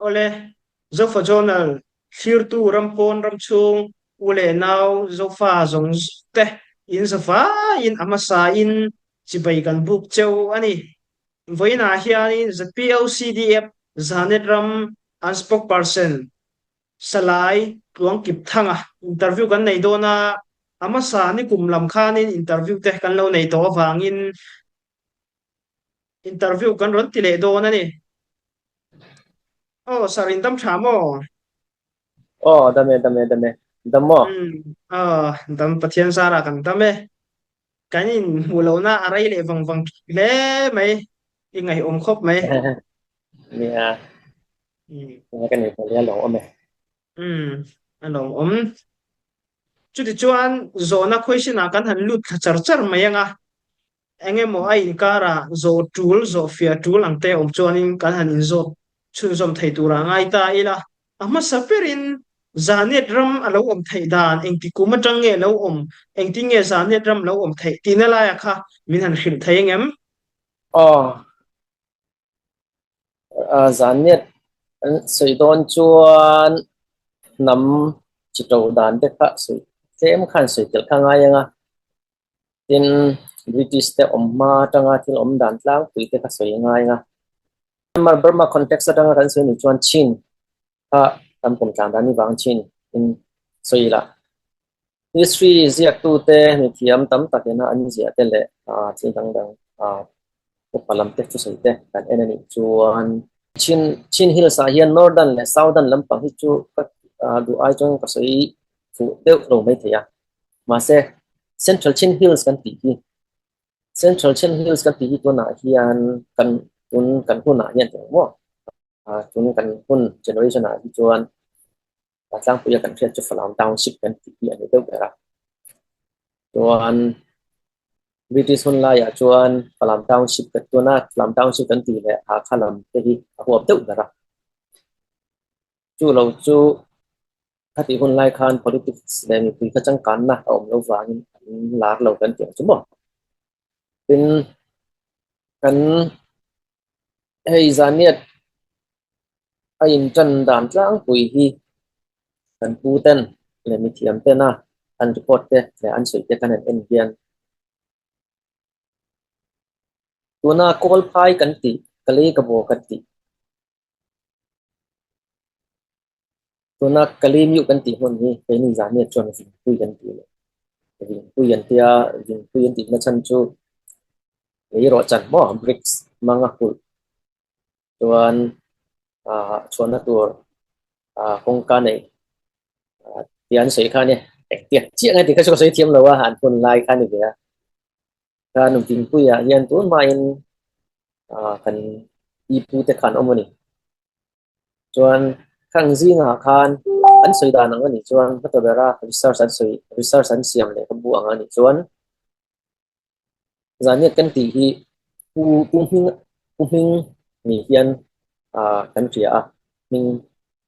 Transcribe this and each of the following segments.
Awle, Zofa Journal thlirtu ram pawn ram chhung u leh nau Zofa zawng te in zavaiin a hmasa in chibai kan buk cheu a ni. Vawiinah hianin ZPOCDF Zanet ram an spokesperson Salai Tluangkip Thanga interview kan nei dawn a, a hmasa nikum lam khanin interview te kan lo nei tawh avangin Interview kan rawn ti leh dawn a ni. Aw, sir, in dam tha maw? Aw, dam e, dam e, dam e. Dam maw? Um, aw, dam Pathian zara kan dam e. Kan in hmuh lohna a rei leh vang vang hle mai. I ngaihawm khawp mai. Nia. Um. Kan in hmuh leh a lo awm e. Um, a lo awm. Chutichuan zawhna question ah kan han lut thla char char mai anga. Eng emaw a inkarah zawh tul, zawh fiah tul ang te awm chuanin kan han inzawt chhunzawm thei tura ngai ta ila. A hmasa berin Zanet ram a lo awm theih dan, engti kum atang nge lo awm, engtin nge Zanet ram lo awm theih tihna laia kha min han hrilh thei engem? Aw, Zanet an sawi dawn chuan hnam chi to dan te kha sawi tlem khan sawi telh kha ngai ang a. Tin, British te awm hma atanga thil awm dan tlangpui te kha sawi ngai a. Myanmar Burma context atanga kan sawi nih chuan Chin kha kan pawm tlan dan ni vang Chin in sawi ila. History ziaktute mithiam tam takin a an ziah te leh thil dang dang upa lam te thusawi te kan en a nih chuan Chin Chin Hills ah hian Northern leh Southern lampang hi chu ka duh ai chuan ka sawi fuh deuh lo maithei a. Mahse, Central Chin Hills kan tih hi, Central Chin Hills kan tih hi tunah hian kan tun kan hunah hian tih ang maw? Tun kan hun generation ah hi chuan tlangpuia kan hriat chu Falam Township kan tih hi a ni deuh ber a. Chuan British hun laiah chuan Falam Township kan tuna Falam Township kan tih leh Hakha lam te hi a huap deuh ber a. Chu lo chu Khatih hun lai khan politics leh mipui kha changkanna a awm lo vangin an lar lo kan tih ang chu maw. Tin, kan hei zaniat a intan dan tlangpui hi kan pu ten leh mithiam tena an report te leh an sawi te kan han en hian tuna kawlphai kan tih, ka lei ka baw kan tih, Tuna Kalemiuh kan tih hmun hi keini Zahniat chuan Vingpui kan ti leh. Vingpui an tia, Vingpui an tihna chhan chu lei rawhchan maw bricks hmanga kulh chuan ah chhuahna tur ah kawngka nei ah tia an sawi kha a nia. Engtiang chiah nge tih kha chu ka sawi thiam lo a, an hun lai kha a ni ve a. Khan Vingpuiah hian tun hmain ah kan pipu te kha an awm a ni. Chuan khang zingah khan an sawi dan ang a nih chuan hmata bera research an sawi research an siam leh ka bu ang a nih chuan zaniat kan tih hi pu pu hming pu hming ni hian ah kan hria a hming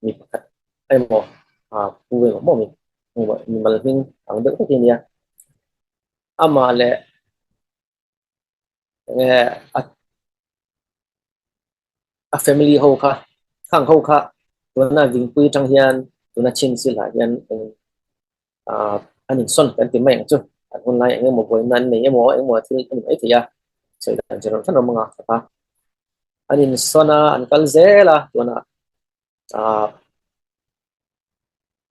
mi pakhat emaw ah pu emaw maw mi mimal hming ang deuh vek hi a nia amah leh enge a a family ho kha khang ho kha tuna dingpui atang hian tuna chin silah hian eng ah an insawn kan ti mai ang chu an hun lai eng emaw buaina an nei emaw eng emaw thil a ni mai thei a sawi dan chi rawng hrang rawng a kha an insawn a an kal zel a tuna ah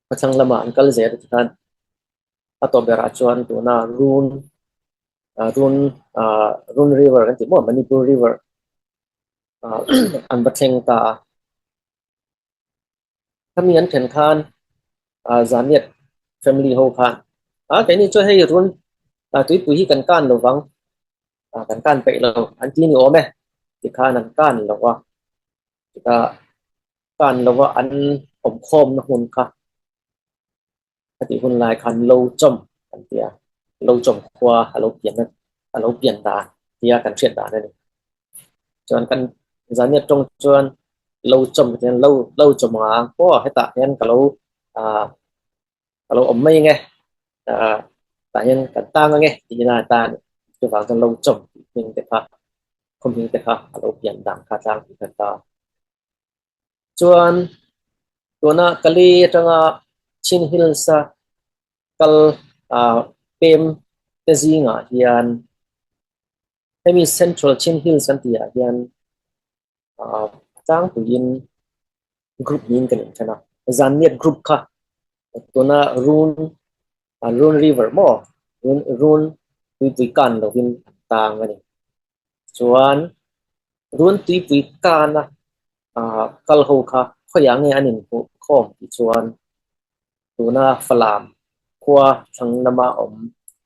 khawthlang lamah an kal zel tikhan a tawp berah chuan tuna run ah run ah run river kan tih maw Manipur river ah an va thleng ta a khami an then khan ah Zaniat family ho khan ah keini chuan hei run ah tuipui hi kan kan lovang ah kan kan peih lo an ti ni awm e tikhan an kan lo a chutah kan lova an awmkhawmna hmun kha a tih hun lai khan lo chawm kan ti a, lo chawm khua a lo pian a lo pian dan tia kan hriat dan a ni. Chuan kan zaniat tawng chuan lo chawm ka ti a, lo lo chawm anga aw hetah hian ka lo ah ka lo awm mai ange ah tah hian kan tang ange tiin a ta a ni. Chuvang chuan lo chawm tih hming te kha khaw hming te kha a lo pian dan kha tlangpui khan ta. Chuan tuna Kali atanga Chin Hills a kal pem te zingah hian hemi Central Chin Hills an tihah hian a tlangpuiin group niin kan inthen a. Zanniat group kha tuna Run Run River maw Run Run tuipui kan lovin an tang a ni. Chuan Run tuipui kana kal ho kha khawiah nge an inhmuh khawm tih chuan tuna Falam khua thlang lama awm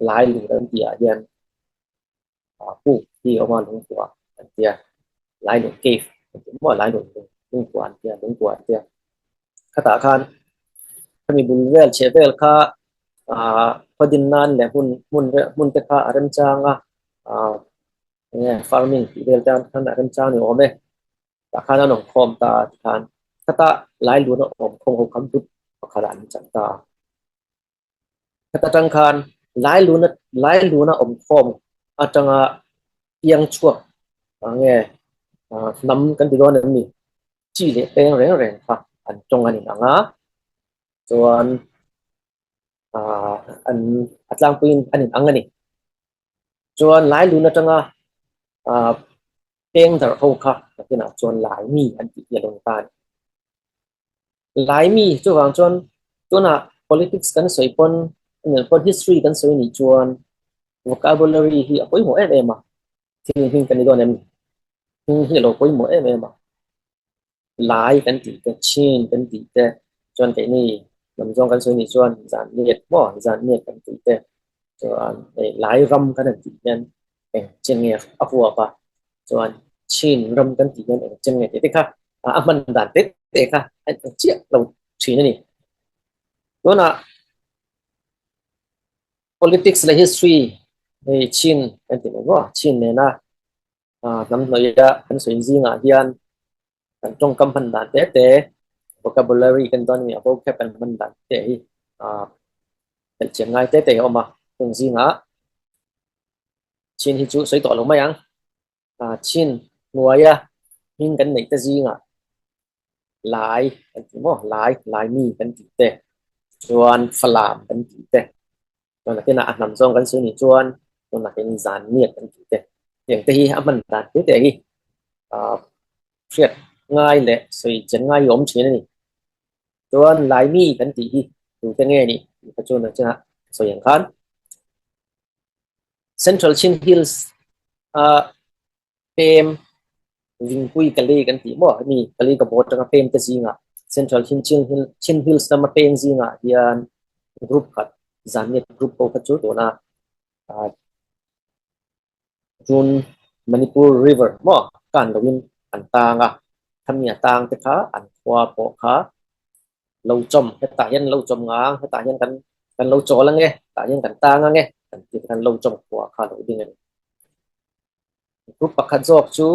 Lailur an tihah hian puk hi a awm a lungkua an tia Lailur cave an tih maw Lailur lungkua an tia lungkua an tia khatah khan khami bul vel chheh vel kha ah khaw din nan leh hmun hmun hmun te kha a remchang a ah enge farming tih vel tan khan a remchang ni awm e tah khan an awm khawm ta a tikhan khata Lailur a awm khawm ho kha group pakhat ah an chang ta a. Heta tang khan Lailuna Lailuna awmkhawm atanga piang chhuak nge hnam kan ti dawn em ni? Chi leh peng reng reng kha an tawng a ni ang a, chuan an a tlangpuiin an inang a ni. Chuan Lailun atanga peng darh ho kha nakinah chuan Laimi an tih hi a lo ni ta a ni. Laimi chuvang chuan tunah politics kan sawi pawn emaw pawn history kan sawi nih chuan vocabulary hi a pawimawh em em a, thil hming kan ni dawn em ni? Hming hi a lo pawimawh em em a, Lai kan tih te, Chin kan tih te chuan keini lam zawng kan sawi nih chuan zan nget maw zan nget kan tih te chuan hei Lai ram kan han tih hian eng chen nge a huap a chuan Chin ram kan tih hian eng chen nge tih te kha a hman dan te te kha a eng chiah lo thin a ni. Tunah politics leh history hei Chin kan ti mai maw Chin nena hnam hnawih a kan sawi zingah hian kan tawngkam hman dan te te vocabulary kan dawn a ni a vocab kan hman dan te hi belhchian ngai te te a awm a chung zingah Chin hi chu sawi tawh lo mai ang Chin hnuaia hming kan neih te zingah Lai kan ti maw Lai Laimi kan tih te chuan Falam kan tih te chuan nakinah a hnam zawng kan sawi nih chuan tunah hian Zanmiat kan tih te heng te hi a hman dan te te hi hriat ngai leh sawi chen ngai awm thin a ni. Chuan Laimi kan tih hi tute nge nih tih kha chu nakinah sawi ang khan Central Chin Hills a pem Vingpui Kali kan tih maw hemi Kali ka bawt atanga pem te zingah Central Chin Hill Chin Hills lama peng zingah hian group khat Zanniat group ho kha chu tuna June Manipur River maw kan loin an tang a khami a tang te kha an khua pawh kha lo chawm hetah hian lo chawm ngang hetah hian kan kan lo chawl ange tah hian kan tang ange kan tih khan lo chawm khua kha lo ding a ni. Group pakhat zawk chu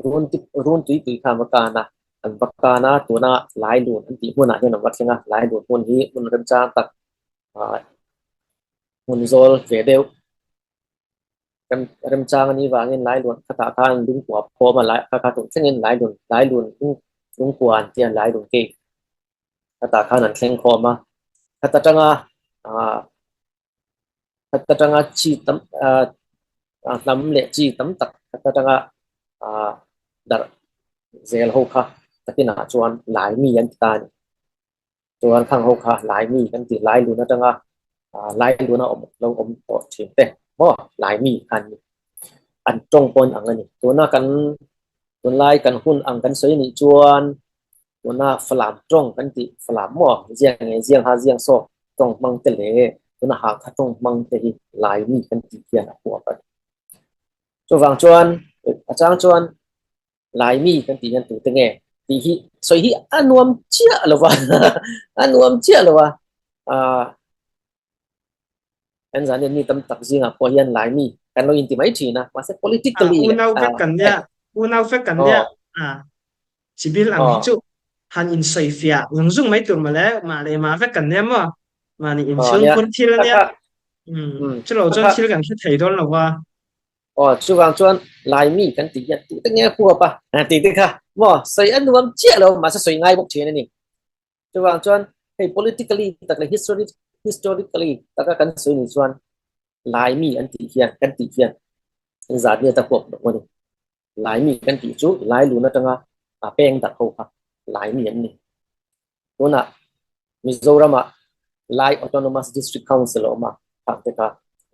run run tuipui kha an va kan a, an va kan a tuna Lailun an tih hmunah hian an va thleng a, Lailun hmun hi hmun remchang tak ah hmun zawl ve deuh rem remchang a nih vangin Lailun khatah khan lungkua phawm a lai kha kha tun thlengin Lailun Lailun lungkua an tia Lailun cave khatah khan an thleng khawm a, khat atanga ah khat atanga chi tam ah hnam leh chi tam tak khat atanga ah darh zel ho kha takinah chuan Laimi an ti ta a ni. Chuan khang ho kha Laimi kan ti Lailun atanga ah Lailun a awm lo awm tawh thin te maw Laimi kha an ni. An tawng pawn ang a ni. Tuna kan tunlai kan hun ang kan sawi nih chuan tuna Falam tawng kan tih Falam maw ziang nge ziang ha ziang saw tawng hmang te leh tuna Hakha tawng hmang te hi Laimi kan tih hian a huap a ni. Chuvang chuan a chang chuan Laimi kan tih hian tute nge tih hi sawi hi a nuam chiah lo va a nuam chiah lo va ah kan zan hian mi tam tak zingah pawh hian Laimi kan lo inti mai thin a mahse politically ah unau vek kan nia unau vek kan nia ah chibil ang hi chu han in sawi fiah zung zung mai tur mawle mah leh mah vek kan nia maw mahni inchhung phur thil ania um chulo chuan thil kan hre thei dawn lo va. Aw chuvang chuan Laimi kan tih hian tute nge huap a tih te kha maw sawi a nuam chiah lo mahse sawi ngai bawk thin a ni. Chuvang chuan hei politically tak leh history historically taka kan sawi nih chuan Laimi an tih hian kan tih hian zat nge ta huap lo a ni. Laimi kan tih chu Lailun atanga a peng darh ho kha Laimi an ni. Tunah Mizoramah Lai Autonomous District Council a awm a, khang te kha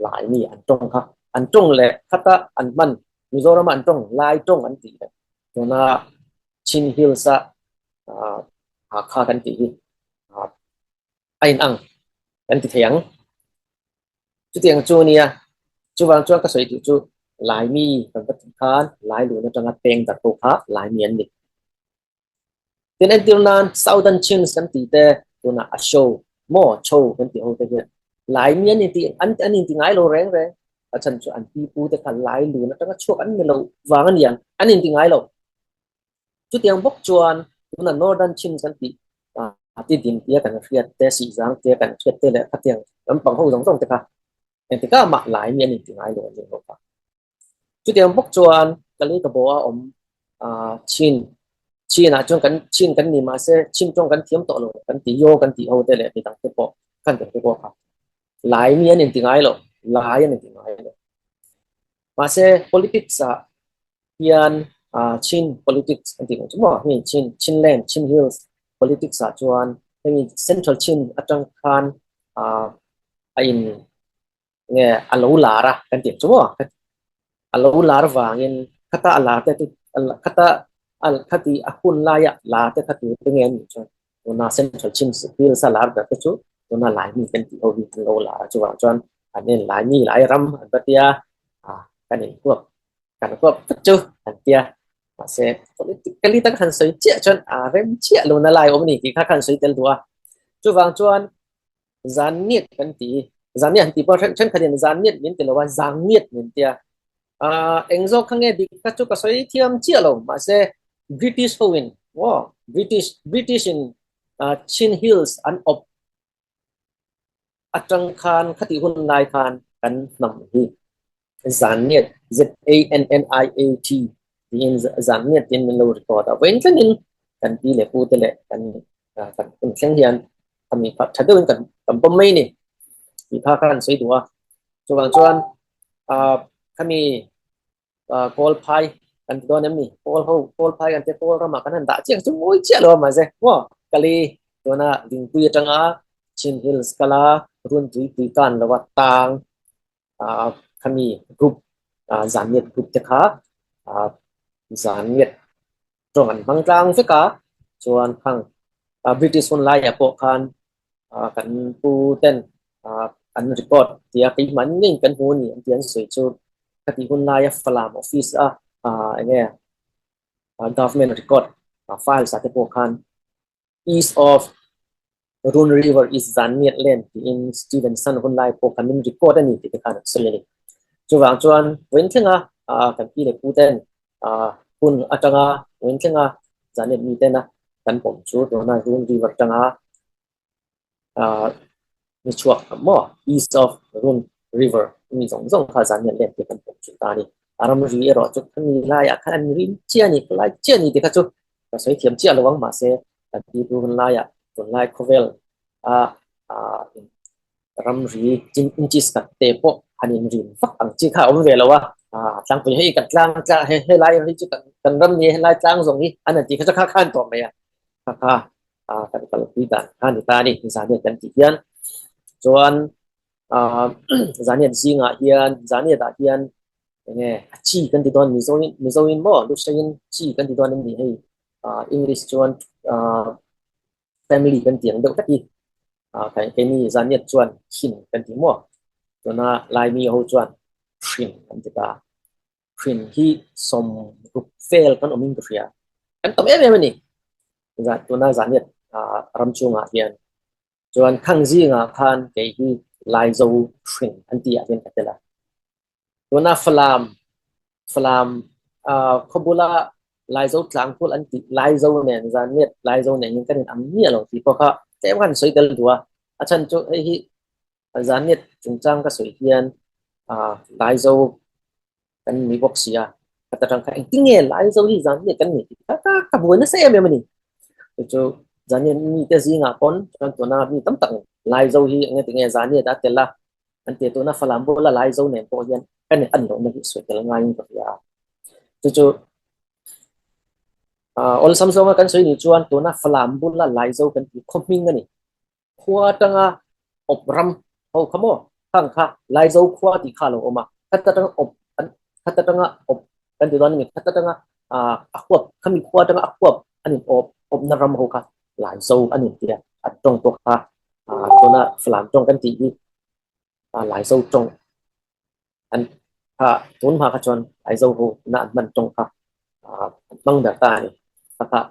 Laimi an tawng kha an tawng leh khata an hman Mizorama an tawng Lai tawng an tih leh tuna Chin Hills a Hakha kan tih hi a inang kan ti thei ang. Chutiang chu nia, chuvang chuan ka sawi duh chu Laimi kan va tih khan Lailun atanga peng darh ho kha Laimi an ni. Tin entir nan Southern Chins kan tih te tunah a show maw cho kan tih ho te hian Laimi an inti an an inti ngai lo reng reng a chhan chu an pi pu te kha Lailun atanga chhuak an ni lo vang a niang an inti ngai lo. Chutiang bawk chuan tuna Northern Chins kan tih ti din tia kan hriat te sihzang tia kan hriat te leh khatiang lampang ho zawng zawng te kha engtikah mah Laimi an inti ngai lo an ni bawk a. Chutiang bawk chuan Kalikabaw a awm chin chinah chuan kan chin kan ni mahse chin tawng kan thiam tawh lo kan ti yo kan tih ho te leh midang te pawh khan kan te pawh kha Laimi an inti ngai lo Lai an inti ngai lo mahse politics ah hian Chin politics an tih ang chu maw hei Chin Chinland Chin Hills politics ah chuan hei Central Chin atang khan a in nge a lo lar a kan tih ang chu maw a lo lar vangin khata a lar te chu khata khati a hun laia lar te kha tur te nge an nih chuan tuna Central Chin Hills a lar ber te chu tuna Laimi kan tih ho hi an lo lar a chuvang chuan an en Laimi lai ram an va tia kan inhuap kan huap vek chu an tia mahse politically tak han sawi chiah chuan a rem chiah lo na lai awm a ni tih kha khan sawi tel duh a chuvang chuan Zanniat kan ti Zanniat han tih pawh thenkhatin Zanniat min ti lo a Zangniat min tia eng zawk kha nge dik kha chu ka sawi thiam chiah lo mahse British ho in maw British British in Chin Hills an awp atang khan khatih hun lai khan kan hnam hi Zanniat, Z-A-N-N-I-A-T, tiin Zanniat tiin min lo record a. Vawiin thlengin kan pi leh pu te leh kan kan hun thleng hian khami kha tha deuhin kan kan pawm mai ni tih kha khan sawi duh a. Chuvang chuan khami kawl phai kan ti dawn em ni? Kawl ho kawl phai kan tia kawl ramah kan han dah chiah chu ngawi chiah lo a mahse maw kali tuna dingpui atanga Chin Hills kala Runtui tui kan lova tang khami group Zanniat group te kha Zanniat tawng an hmang tlang vek a chuan khang British hun laiah pawh khan kan pu ten an record tia keimah ngei kan hmu a ni an tih an sawi chu khatih hun laia Falam office a eng nge government record files ah te pawh khan East of Run River is Zanniat Land tiin Stevenson hun lai pawh kha min record a ni tih te khan an sawi a ni. Chuvang chuan vawiin thlenga kan pi leh pu ten hun atanga vawiin thlenga Zanniat mi tena kan pawm chu tuna Run River atanga ni chhuak maw East of Run River mi zawng zawng kha Zanniat Land tih kan pawm chu ta a ni. A ramri erawh chu khami laiah khan an rin chiah a ni, khawlai chiah a ni tih kha chu ka sawi thiam chiah lo ang mahse kan ti tu hun laiah tunlai khawvel a ramri inches tak te pawh han inrin vak ang chi kha a awm ve lo a tlangpui hei kan tlang tlang he helai hi chu kan ram ni helai tlang zawng hi an han ti kha chu kha khan tawh mai a kha kha kan kalpui dan kha ni ta a ni zaniat kan tih hian chuan zaniat zingah hian zaniat ah hian enge a chi kan ti dawn mizo in mizo in maw lusei in chi kan ti dawn em ni hei english chuan family kan ti ang deuh hlek hi keini zaniat chuan khin kan ti maw tuna laimi ho chuan hrin kan ti ta hrin hi sawmruk vel kan awm in ka hria kan tam em em a ni tuna zaniat ram chungah hian Chuan khang zingah khan kei hi Laizo hring an ti ah hian ka tel a. Tuna Falam, Falam khawbula Laizo tlangkulh an tih Laizo nen Zanniat Laizo nen hin kan in ang miah lo tih pawh kha tlem khan sawi tel duh a. A chhan chu hei hi Zanniat chungchang ka sawi hian Laizo. Kan ni bawk si a, ka ta tang kha engtin nge Laizo hi Zaniat kan ni tih kha ka ka buai nasa em em a ni. Chu chu Zaniat mite zingah pawn chuan tuna mi tam tak Laizo hi enge tinge Zaniat a tel a, an tia tuna Falam bula Laizo nen pawh hian kan in an lohna hi sawi tel ngaiin ka hria a. Chu chu awlsam zawnga kan sawi nih chuan tuna Falam bula Laizo kan tih khaw hming a ni. Khua atanga awp ram ho kha maw khang kha Laizo khua tih kha a lo awm a, khat atanga awp an khat atanga awp kan ti dawn a ni, khat atanga ah a huap khami khua atanga a huap an in awp awpna ram ho kha Laizo a ni tia an tawng pawh kha ah tuna Falam tawng kan tih hi ah Laizo tawng an kha tun hma kha chuan Laizo ho na an hman tawng kha ah an hmang ber ta a ni. Kha kha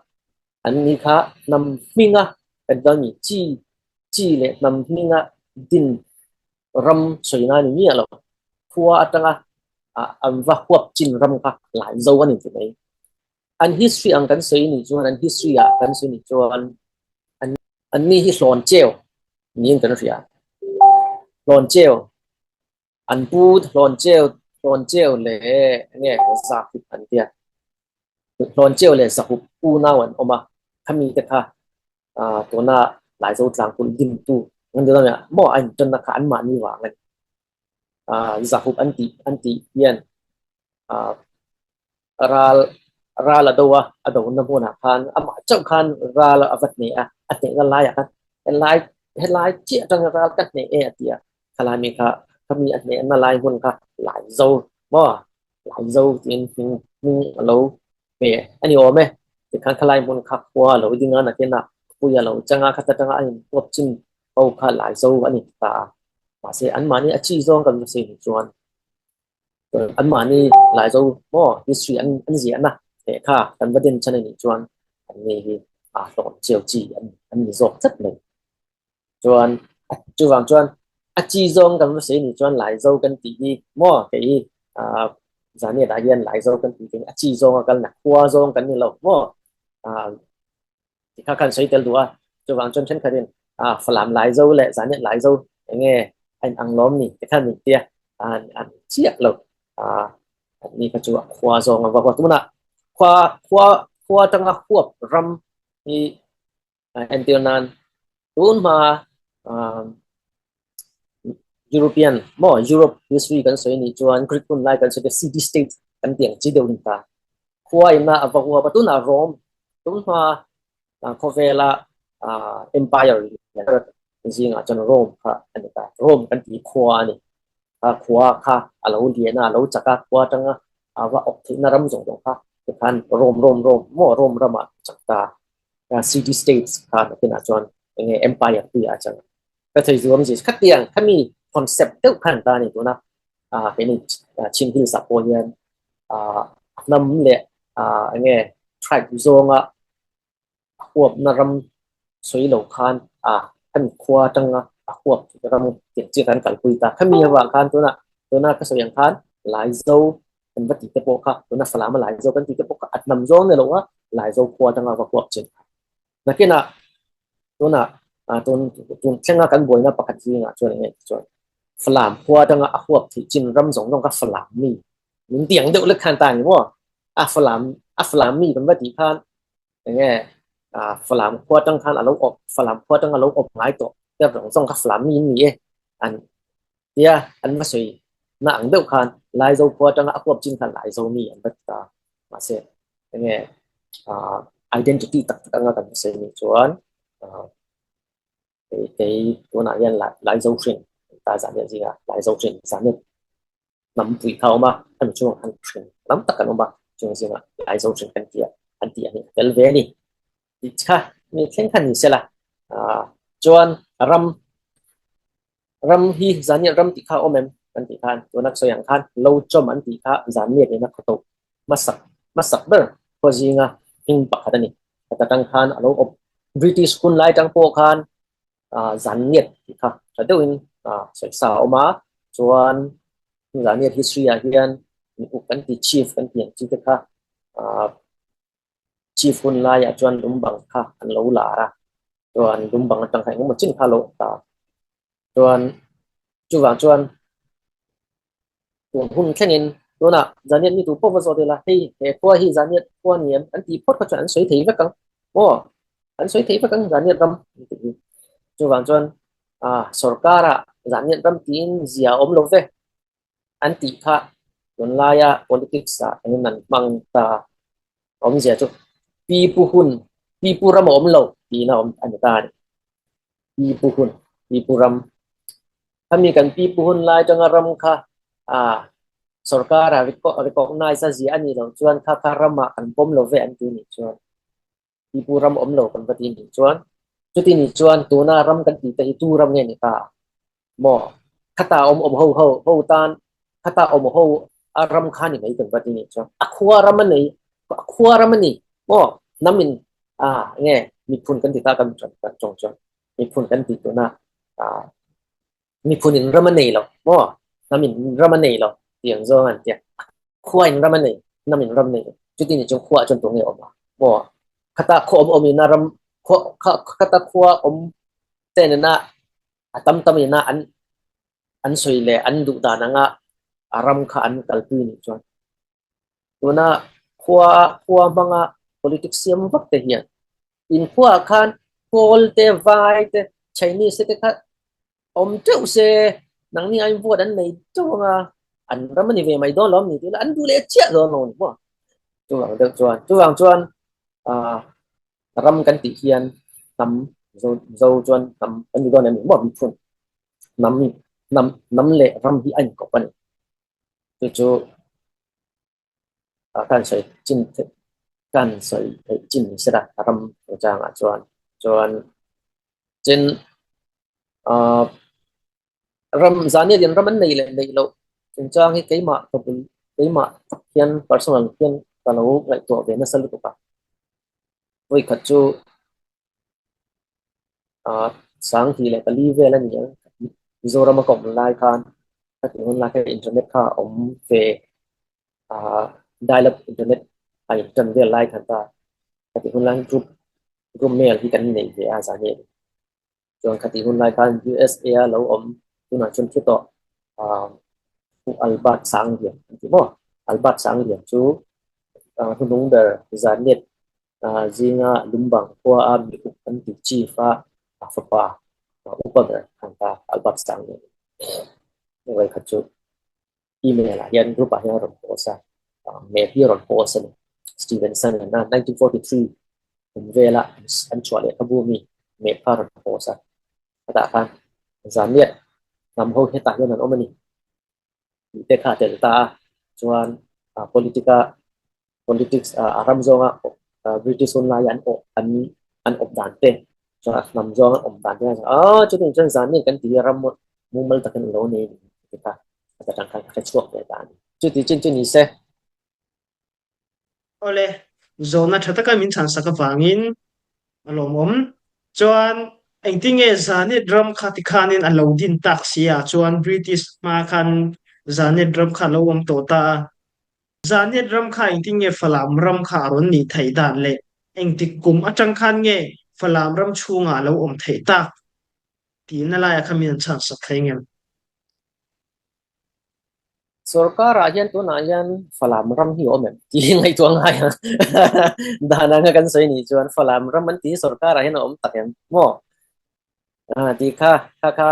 An ni kha hnam hminga kan chuan mi chi chi leh hnam hminga din ram sawi ngai ni miah lo. Khua atanga an va huap chin ram kha lai zo a ni ti mai. An history ang kan sawi nih chuan an history ah kan sawi nih chuan an an ni hi hlawn cheu niin kan hria. Hlawn cheu An pu hlawn cheu hlawn cheu leh nge zahup an tia. Hlawn cheu leh zahup unau an awm a, khami te kha tuna Laizo tlangkulh dintu an ti dawn maw a inṭanna kha anmahni vang a ni. Zahup an tih an tih hian ral ral a do a, a dona hmunah khan amah chauh khan ral a va hneh a, a hnehna laiah khan helai helai chiah atanga ral ka hneh e a ti a, khalai mi kha khami a hnehna lai hmun kha Laizo maw Laizo tiin hming hming a lo pe a ni awm e, tikhan khalai hmun kha khua a lo ding a nakinah khawpui a lo chang a, khata tanga a inhuap chin ho kha Laizo a ni ta a, mahse anmahni a chi zawng kan va sawi hnu chuan Anmahni Laizo maw history an an ziahna lehkha kan va den chhan a nih chuan an ni hi a hlawm chiau chi an an ni zawk tlat mai. Chuan chuvang chuan a chi zawng kan va sawi nih chuan Laizo kan tih hi maw kei hi ah zaniat ah hian Laizo kan tih hi a chi zawng a kalna khua zawng kan ni lo maw ah Ti kha khan sawi tel duh a, chuvang chuan thenkhatin ah Falam Laizo leh Zaniat Laizo eng nge a in ang lawm ni ti khan min ti a, an an chiah lo ah ni kha chu a khua zawng a va huat tunah khua khua khua atanga huap ram hi entir nan tun hma ah European maw Europe history kan sawi nih chuan Greek hun lai kan sawi te city state kan tih ang chi deuh a ni ta. Khua ina a va huap a, tunah Rome tun hma khawvela empire zingah chuan Rome kha a ni ta. Rome kan tih khua a ni. Kha khua kha a lo lian a, a lo chak a, khua atanga a va awk theihna ram zawng zawng kha tikhan Rome Rome Rome maw Rome ramah a chak ta. City states kha nakinah chuan enge empire puiah a chang a. Ka thei zuam zis khatiang khami concept deuh khan ta ni tuna keini Chin Hills ah pawh hian hnam leh enge tribe zawnga huapna ram sawi lo khan khami khua atanga a huap ram tih chi kan kalpui ta. Khami avang khan tuna tuna ka sawi ang khan Laizo kan va tih te pawh kha tuna Falam a Laizo kan tih te pawh kha a hnam zawng ni lo a Laizo khua atanga va huap chin kha. Nakinah tunah tun tun thlenga kan buaina pakhat zingah chuan eng nge chuan Falam khua atanga a huap theih chin ram zawng zawng kha Falam mi min ti ang deuh lek khan ta ni maw? A Falam a Falam mi kan va tih khan eng nge Falam khua atang khan a lo awp Falam khua atanga a lo awp ngai tawh te zawng zawng kha Falam mi an ni e an tia an va sawi na ang deuh khan Laizo khua atanga a huap chin khan Laizo mi an va ti ta mahse enge identity tak tak anga kan sawi nih chuan kei kei tunah hian Laizo hrin ta zan hian zinga Laizo hrin zan hian hnam pui kha a awm a hemi chungah khan hrin tam tak an awm a chung zinga Laizo hrin kan tih a an tih a ni tel ve a ni tih kha mi thleng kha ni sela chuan ram Ram hi Zaniat ram tih kha a awm em? Kan tih khan tuna sawi ang khan lo chawm an tih kha Zaniat ina khaw toh hmasak hmasak ber khua zinga hming pakhat a ni. Khat atang khan a lo awp British hun lai atang pawh khan Zaniat tih kha tha deuhin sawi sa a awm a, chuan Zaniat history ah hian uk kan ti chief kan tih ang chi te kha Chief hun laiah chuan lumbang kha an lo lar a, chuan lumbang atang kha engemaw chin kha a lo awm ta. Chuan chuvang chuan tun hun thlengin Tunah Zaniat mi tu pawh va zawt ila, hei he khua hi Zaniat khua ni em? An tih phawt kha chuan an sawi thei vek ang. Maw? An sawi thei vek ang Zaniat ram an tih hi. Chuvang chuan ah sorkarah Zaniat ram tiin zia a awm lo ve an tih kha tunlaia politics ah engin an hmang ta awmzia chu pi pu hun pi pu ram a awm lo tiin a awm a ni ta a ni. Pi pu hun pi pu ram Khami kan pi pu hun lai atanga ram kha ah sorkar ah recognize a zia a nih loh chuan kha kha ram ah kan pawm lo ve an ti nih chuan pi pu ram awm lo kan va ti nih chuan chuti nih chuan tuna ram kan tih te hi tu ram nge ni ta maw khata awm awm ho ho ho tan khata awm ho a ram kha ni mai kan va ti nih chuan a khua ram a nei a khua ram a ni maw hnam in ah nge miphun kan ti ta kan kan tawng chuan miphun kan tih tuna ah miphun in ram a nei lo maw hnam in ram a nei lo tih ang zawng an tia khua in ram a nei hnam in ram nei lo chuti ni chung khua chuan tunge awm a maw khata khaw awm awm ina ram khaw khata khua awm te nena a tam tam ina an an sawi leh an duh dan anga a ram kha an kalpui nih chuan Tuna khua khua hmanga politics siam vak te hian in khuaah khan Kawl te, Vai te, Chinese te kha awm teuh se nangni aiin vote an nei teuh anga an ram a ni ve mai dawn lo a ni tih an duh leh chiah dawn lo a ni maw? Chuvang deuh chuan chuvang chuan ah ram kan tih hian hnam Mizo Mizo chuan hnam kan ni dawn em ni maw miphun hnam hnam hnam leh ram hi a inkawp a ni. Chu chu kan sawi chin kan sawi theih chin ni sela a ram chungchangah chuan chuan tin ahh ram zahniat in ram an neih leh neih loh chungchang hi keimah ka bul keimah tak hian personal hian ka lo ngaihtuah ve nasa lutuk a vawikhat chu ah Sangti leh pali vel a ni ang Mizoram a ka awm lai khan ka tih hun lai kha internet kha a awm ve ah dial up internet a in tan vel lai khan ta ka tih hun lai group group mail hi kan nei ve a zan em chuan ka tih hun lai khan USA a lo awm tunah chuan thu tawh ah Albert Sanglian an ti maw Albert Sanglian chu hnunung ber zan net Zinga Lumbang khua a mi uk an ti chief a a fapa upa ber khan ta Albert Sang nen vawi khat chu email ah hian group ah hian a rawn post a mail hi a rawn post a ni Stevenson a 1943 kum vela an chhuah leh kha bu mi mail kha a rawn post a hetah khan Zaniat hnam ho hetah hian an awm a ni tih te kha a tel ta a chuan politic a politics a ram zawnga British hun laia an awh an an awp dan te chuan a hnam zawnga an awm dan te kha aw chutiang chuan zan nen kan ti a ram mumal takin a lo nei a ni tih kha a tang khan ka hre chhuak ve ta a ni. Chuti chin chu ni se. Awle, zawhna tha taka min chhan sak avangin a lawmawm. Chuan engtinge Zanit ram kha tikhanin a lo din tak si ah chuan British hma khan Zanit ram kha a lo awm tawh ta a. Zaniat ram kha engtin nge Falam ram kha a rawn nih theih dan le? Engtik kum atang khan nge Falam ram chhungah a lo awm theih tak? Tihna laiah kha min an chhan sak thei ngem? Sorkarah hian tunah hian Falam ram hi a awm em? Tih hi ngaihtuah ngai ang. Dan anga kan sawi nih chuan Falam ram an tih hi sorkarah hian a awm tak em? Maw? Tih kha kha kha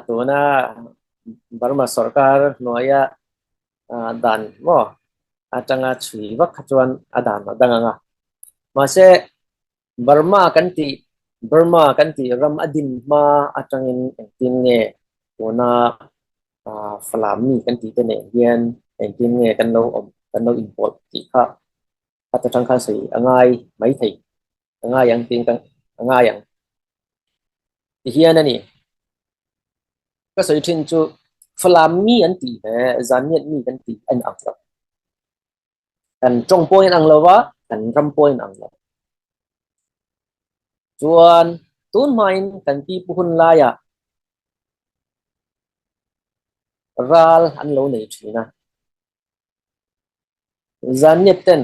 tuna Burma sorkar hnuaia dan maw atanga chhui vak kha chuan a dan a dang ang a. Mahse, Burma kan tih Burma kan tih ram a din hma atangin engtin nge tuna Falam mi kan tih te nen hian engtin nge kan lo awm kan lo inpawlh tih kha khat atang khan sawi a ngai mai thei a ngai ang tiin ka a ngai ang. Tihian a ni. Ka sawi thin chu Falam mi an tih he Zaniat mi kan tih a inang lo. Kan tawng pawh a inang lo va, kan ram pawh a inang lo. Chuan tun hmain kan pi pu hun laiah ral an lo nei thin a. Zaniat ten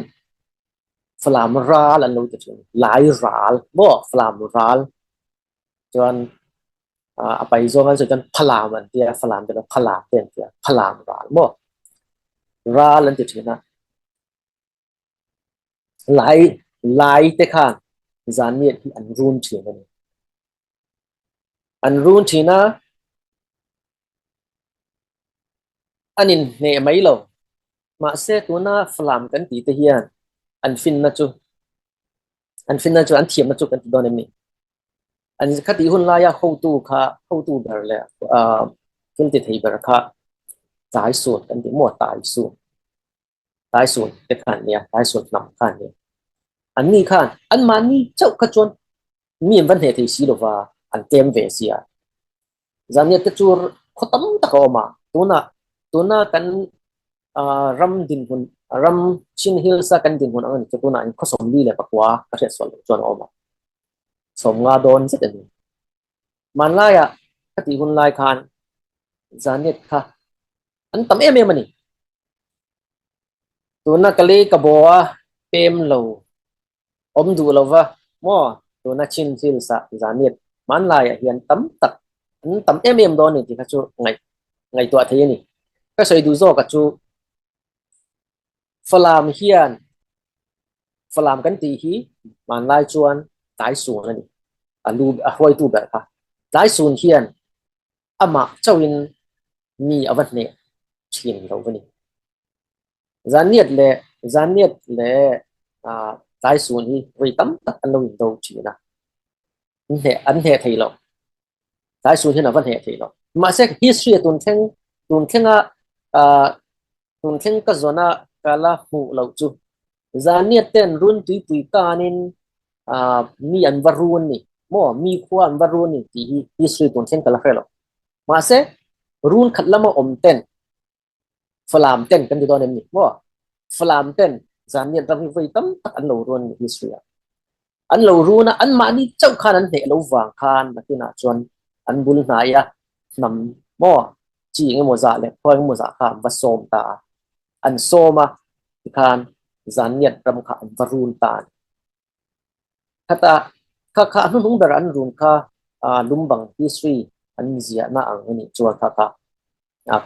Falam ral an lo ti thin. Lai ral maw Falam ral chuan a pai zawng an sawi chuan Phalam an tia, Falam te pawh Phalam te an tia, Phalam ral maw. Ral an ti thin a. Lai lai te khan Zanniat hi an run thin a ni. An run thin a, an inhneh mai lo. Mahse tuna Falam kan tih te hian an finna chu an finna chu an thiamna chu kan ti dawn em ni? An khatih hun laia hotu kha hotu ber leh ah thil ti thei ber kha tlai sun kan ti maw tai sun tai sun te kha an nia tai sun hnam kha an nia an ni khan an mahni chauh kha chuan mi an va hneh thei si lova an tlem ve sia Zaniat te chu khaw tam tak a awm a, tunah tuna kan ram dinhmun ram Chin Hills a kan dinhmun ang a ni chu tunah in khaw 44 ka hriat sual loh chuan a awm a, 50 dawn zet a ni. Hmanlaiah ka tih hun lai khan Zaniat kha an tam em em a ni. Tuna ka lei ka baw a pem lo Awm duh lo va maw? Tuna Chin Hills ah Zanit hmanlaiah hian tam tak an tam em em dawn a ni tih kha chu ngaih ngaihtuah thei a ni. Ka sawi duh zawk a chu Falam hian Falam kan tih hi hmanlai chuan Tlaisun a ni. A lu a hruaitu ber kha. Tlaisun hian amah chauhin mi a va hneh thin lo va ni. Zanniat leh Zanniat leh Tlaisun hi vawi tam tak an lo indo thin a, an hneh an hneh thei lo. Tlaisun hian a va hneh thei lo. Mahse history a tun thleng tun thlenga tun thleng ka zawna ka la hmuh loh chu Zanniat ten run tuipui kanin mi an va run ni maw mi khua an va run ni tih hi history tun thleng ka la hre lo. Mahse run khat lama awm ten Falam ten kan ti dawn em ni maw? Falam ten Zaniat ram hi vawi tam tak an lo run ni history ah. An lo run a, anmahni chauh khan an hneh lo vang khan nakinah chuan an bul hnai a, hnam maw chi engemaw zah leh khua engemaw zah kha an va sawm ta a. An sawm a, tikhan Zaniat ram kha an va run ta a ni. Khata kha kha a hnuhnung ber an run kha Lumbang history an ziahna ang a nih chuan kha kha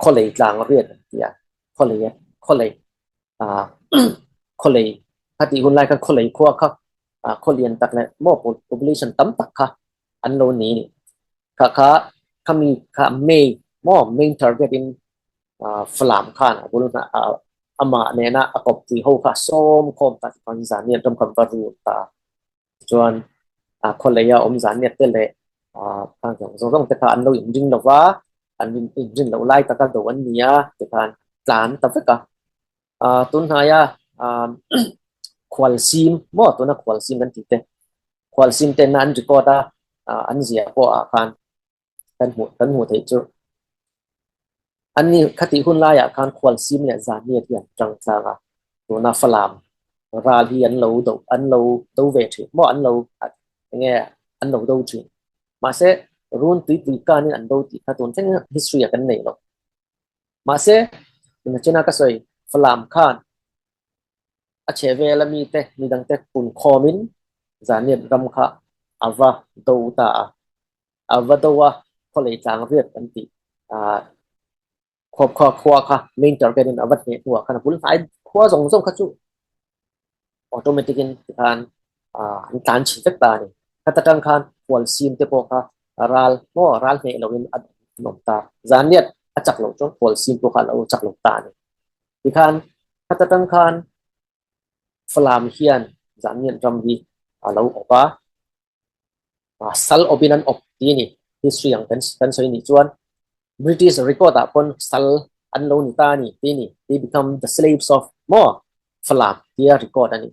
khawlei tlang riat an ti a, khawlei khawlei khawlei kha tih hun lai khan khawlei khua kha khaw lian tak leh maw population tam tak kha an lo ni a ni. Kha kha khami kha main maw main target in Falam khan a bul amah nena a kawppui ho kha sawm khawm ta chuan Zaniat ram kha va run ta chuan khawleia awm Zaniat te leh khang zawng zawng te kha an lo inring lo va, an inrin loh lai taka do an ni a tikhan tlan ta vek a. Tunhnaia khualsim maw tuna khualsim kan tih te khualsim tena an record a an ziah pawh ah khan kan hmuh kan hmuh theih chu an ni khatih hun laiah khan khualsim leh Zaniat hi an tang tlang a tuna Falam ral hi an lo do an lo do ve thin maw an lo enge an lo do thin mahse run tuipui kanin an do tih kha tun thleng history ah kan nei lo mahse tunah ka sawi Falam khan a chhe vel a mite midangte pun khawmin Zaniat ram kha a va do ta a. A va do a, khawlei tlang riat kan tih khua khua kha main target in a va hneh hnuah khan a bul hnai khua zawng zawng kha chu automatic in tikhan an tlan chhin vek ta a ni. Khata tang khan hual sim te pawh kha ral maw ral hneh loin an awm ta. Zanriat a chak loh chuan hual sim pawh kha a lo chak lo ta a ni. Tikhan khata tang khan Falam hian Zanriat ram hi a lo awp a. Sal awpin an awp tih a ni. History ang kan kan sawi nih chuan British record ah pawn sal an lo ni ta a ni tih a ni. They become the slaves of maw Falam tia record a ni.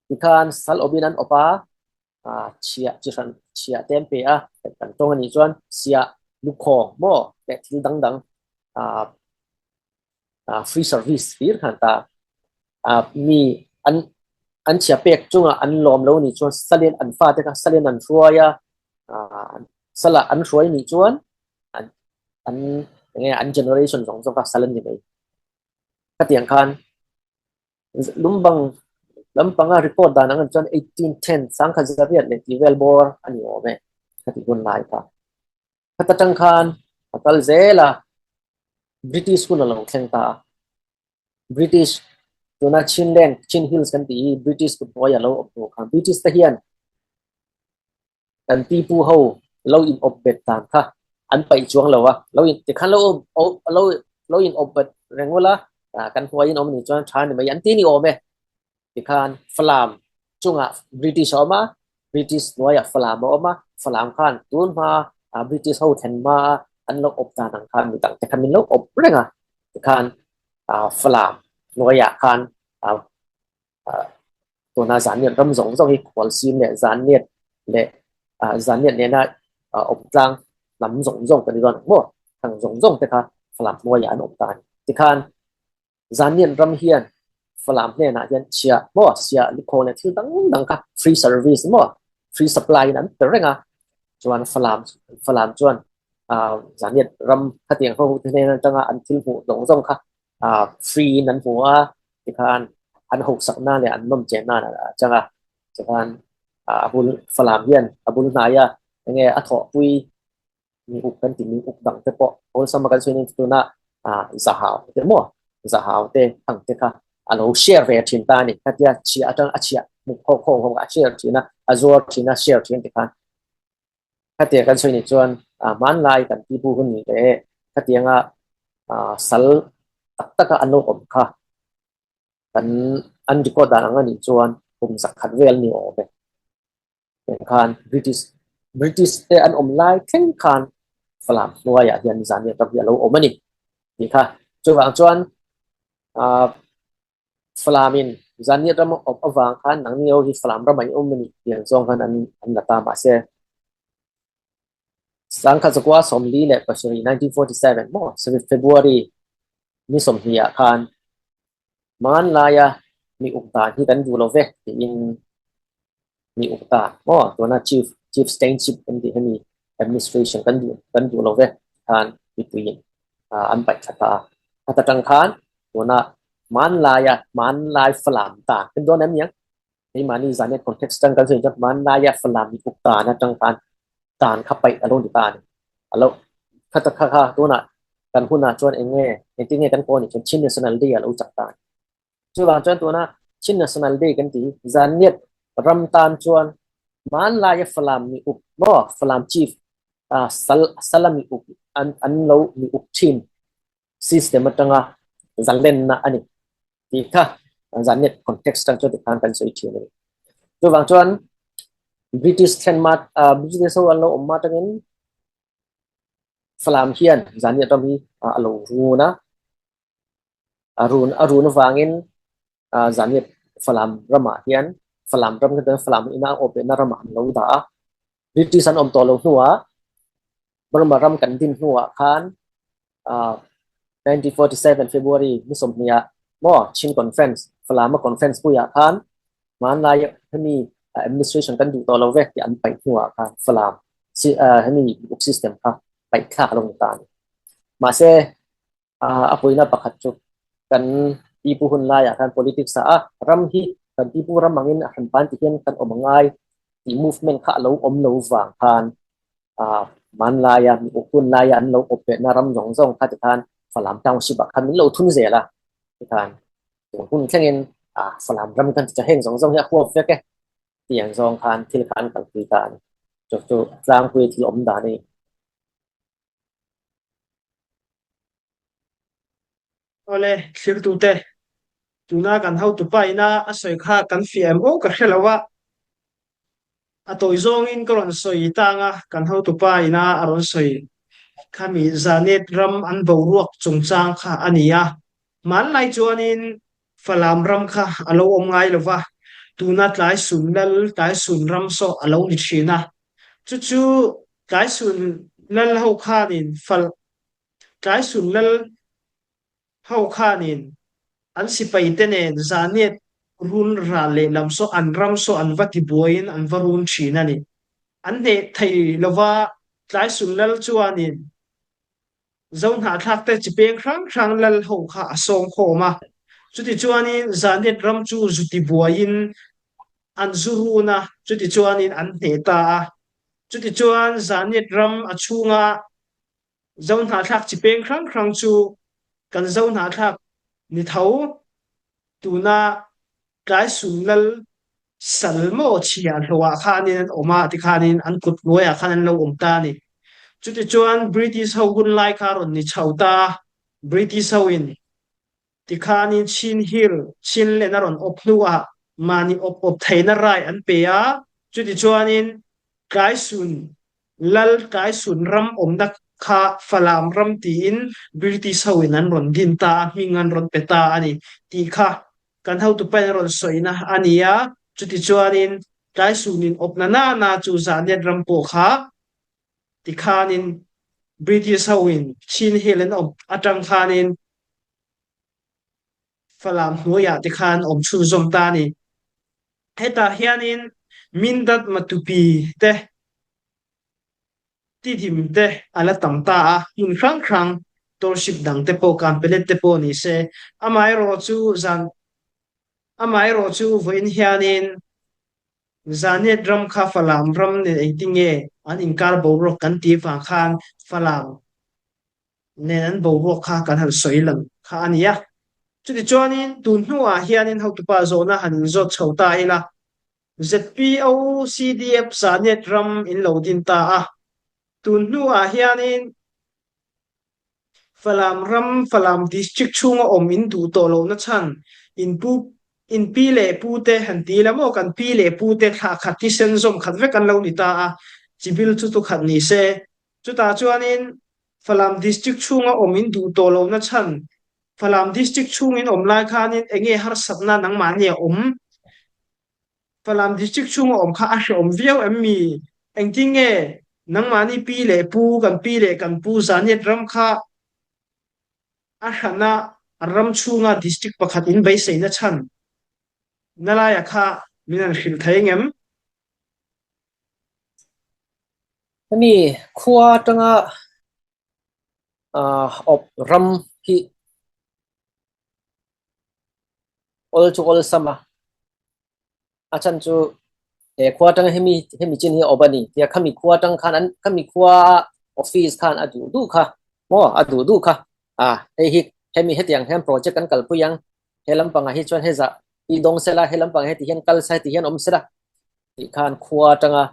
Tikhan sal awpin an awp a, chhiah chi hran chhiah te an pe a, kan tawng a nih chuan siah lukhawng maw leh thil dang dang free service hlir khan ta mi an an chhia pek chunga an lawm lo nih chuan salen an fate kha salen an hruai a sala an hruai nih chuan an an enge an generation zawng zawng kha sal an ni mai khatiang khan lumbang lampanga report dan ang chuan 1810 sangkhat zariat leh tih vel bawr a ni awm e khati hun lai kha. Khata tang khan a kal zel a, British hun a lo thleng ta a. British tuna Chinland, Chin Hills kan tih hi British kut hnuai a lo awm hnu khan British te hian kan pipu ho lo in awp bet dan kha an paih chuang lo a, lo in tikhan lo lo lo in awp bet reng ula kan hnuai in awm nih chuan tha ni mai an ti ni awm e. Tikhan Falam chungah British a awm a, British hnuaiah Falam a awm a, Falam khan tun hma British ho thlen hma a an lo awp dan ang khan midang te khan min lo awp reng a, tikhan Falam hnuaiah khan tuna Zaniat ram zawng zawng hi Khualsim leh Zaniat leh Zaniat nena awm tlang hnam zawng zawng kan ni dawn ang maw? Thang zawng zawng te kha Falam hnuaiah an awm ta a ni. Tikhan Zaniat ram hian Falam hnenah hian chhiah maw, siah lukhaw leh thil dang dang kha free service maw, free supply in an pe reng a. Chuan Falam Falam chuan Zaniat ram khatiang ho te hnen atanga an thil hmuh zawng zawng kha free in an hmu a, tikhan an hausak nan leh an nawm chen nan a chang a. Tikhan a bul Falam hian a bul hnaia enge a thawhpui mi uk kan ti mi uk dang te pawh awlsam a kan sawi nen tuna zahau te maw zahau te ang te kha a lo share ve thin ta a ni. Khatia chhiah atang a chhiah hmuh khawk khawk ho a share thin a, a zuar thin a share thin tikhan Khatiang kan sawi nih chuan hmanlai kan pipu hun leh khatianga sal tak taka an lo awm kha kan an record dan ang a nih chuan kum zakhat vel ni awm e. Tiang khan British British te an awm lai thleng khan Falam hnuaiah hian Zania ram hi a lo awm a ni tih kha. Chuvang chuan Falamin Zaniat ram a awm avang khan nangni ho hi Falam ramah in awm a ni tih ang zawng khan an an la ta mahse Sangkhat zakua 47 1947 maw February ni 20 ah khan hmanlaia mi uk dan hi kan duh lo ve tiin mi uk dan maw tuna chief chief stainship kan tih hemi administration kan duh kan duh lo ve khan mipuiin an paih thla ta a. Heta tang khan tuna hmanlaia hmanlai Falam dan kan dawn em niang? Keimahni zaniat context tang kan sawi chuan hmanlaia Falam mi uk dan atang khan dan kha paih a lo ni ta a ni. A lo kha kha kha tunah kan hunah chuan eng nge engtin nge kan kaw ni chuan Chin National Day a lo chak ta a ni. Chuvang chuan tuna Chin National Day kan ti zaniat ram tan chuan hmanlaia Falam mi uk maw Falam chief sal sala mi uk an an lo mi uk thin system atanga zalenna a ni tih kha zaniat context atang chuan tikhan kan sawi thin a ni. Chuvang chuan British thlen ma British ho an lo awm ma atangin Falam hian zaniat ram hi a lo run a. A run a run avangin Zaniat Falam ramah hian Falam ram kan Falam ina a awp lehna ramah an lo dah a. British an awm tawh lo hnuah Burma ram kan din hnuah khan 1947 February ni 20 ah maw Chin Conference Falam a conference puiah khan hmanlai hemi administration kan duh tawh lo vek tih an paih hnuah khan Falam hemi uk system kha paih thlak a lo ni ta a ni. Mahse A puina pakhat chu kan pipu hun laiah khan politics ah a ram hi kan pipu ram angin a hran pan ti hian kan awm angai tih movement kha a lo awm lo vang khan hmanlaia mi uk hun laia an lo awp lehna ram zawng zawng kha tikhan Falam township ah khan min lo thun zel a tikhan tun hun thlengin Falam ram kan ti chu heng zawng zawng hi a huap vek e tiang zawng khan thil kha an kalpui ta a ni. Chu chu tlangpui thil awm dan a ni. Awle, thlirtute, tuna kan hotupa ina a sawi kha kan fiah em aw ka hre lo a, a tawi zawngin ka rawn sawi tang a, kan hotupa ina a rawn sawi khami Zanet ram an boruak chungchang kha a ni a, hmanlai chuanin Falam ram kha a lo awm ngai lo va, tuna Tlaisun lal, Tlaisun ram saw a lo ni thin a. Chu chu Tlaisun lal ho khanin fal Tlaisun lal ho khanin an sipaite nen Zaniat run ral lehlam saw an ram saw an va tibuaiin an va run thin a ni. An hneh thei lo va, Tlaisun lal chuanin Zohnahthlakte chi peng hrang hrang lal ho kha a sawm khawm a. Chutichuanin Zanet ram chu zu tibuaiin an zu run a, chutichuanin an hneh ta a. Chutichuan Zanet ram a chhunga Zohnahthlak chi peng hrang hrang chu kan Zohnahthlak ni tho. Tuna Tlaisun Lal sal maw chhiahhlawh ah khanin an awm a, tikhanin an kut hnuaiah khan an lo awm ta a ni. Chutichuan British ho hun lai kha a rawn ni chho ta a, British ho in tikhanin Chin Hill, Chinland a rawn awp hnuah mahni awp awp theihna right an pe a, chutichuanin Tlaisun Lal Tlaisun ram awmna kha Falam ram tiin British ho in an rawn din ta a, hming an rawn pe ta a ni tih kha kan hotupain a rawn sawina a ni a, chutichuanin Tlaisunin awpna nana chu Zaniat ram pawh kha tikhanin British hoin Chin Hill an awp atang khanin Falam hnuaiah tikhan awm chhunzawm ta a ni. Hetah hianin Mindat Matupi te Tidim te a la tam ta a, hmun hrang hrang township dang te pawh Kanpelet te pawh ni se, amaherawhchu zan amaherawhchu vawiin hianin Zanet ram kha Falam ram nen engtinge an inkar boruak kan tih vang khan Falam nen an boruak kha kan han sawi lang kha a ni a. Chutichuanin tun hnuah hianin hotupa zawhna han inzawt chho ta ila, ZPO CDF Zanet ram in lo din ta a, tun hnuah hianin Falam ram, Falam District chhunga awm in duh tawh lohna chhan in pu in pi leh pu te han ti ila maw kan pi leh pu te thlah khat thisen zawm khat vek an lo ni ta a, chibil chu tu khat ni se. Chutah chuanin Falam District chhunga awm in duh tawh lohna chhan Falam District chhungin awm lai khanin enge harsatna nangmahni a awm? Falam District chhunga awm kha a hrehawm viau em mi? Engtin nge nangmahni pi leh pu, kan pi leh kan pu Zaniat ram kha a hrana ram chhunga district pakhat in beiseina chhan na laia kha min han hrilh thei ngem? Hemi khua atanga awp ram hi awl chu awlsam a, a chhan chu he khua atanga hemi hemi chin hi a awp a ni tia khami khua atang khan an khami khua office khan a duh duh kha maw a duh duh kha a hei hi hemi hetiang hian project kan kalpui ang he lampangah hi chuan hezah i dawng sela he lampangah heti hian kal se heti hian awm sela tih khan khua atanga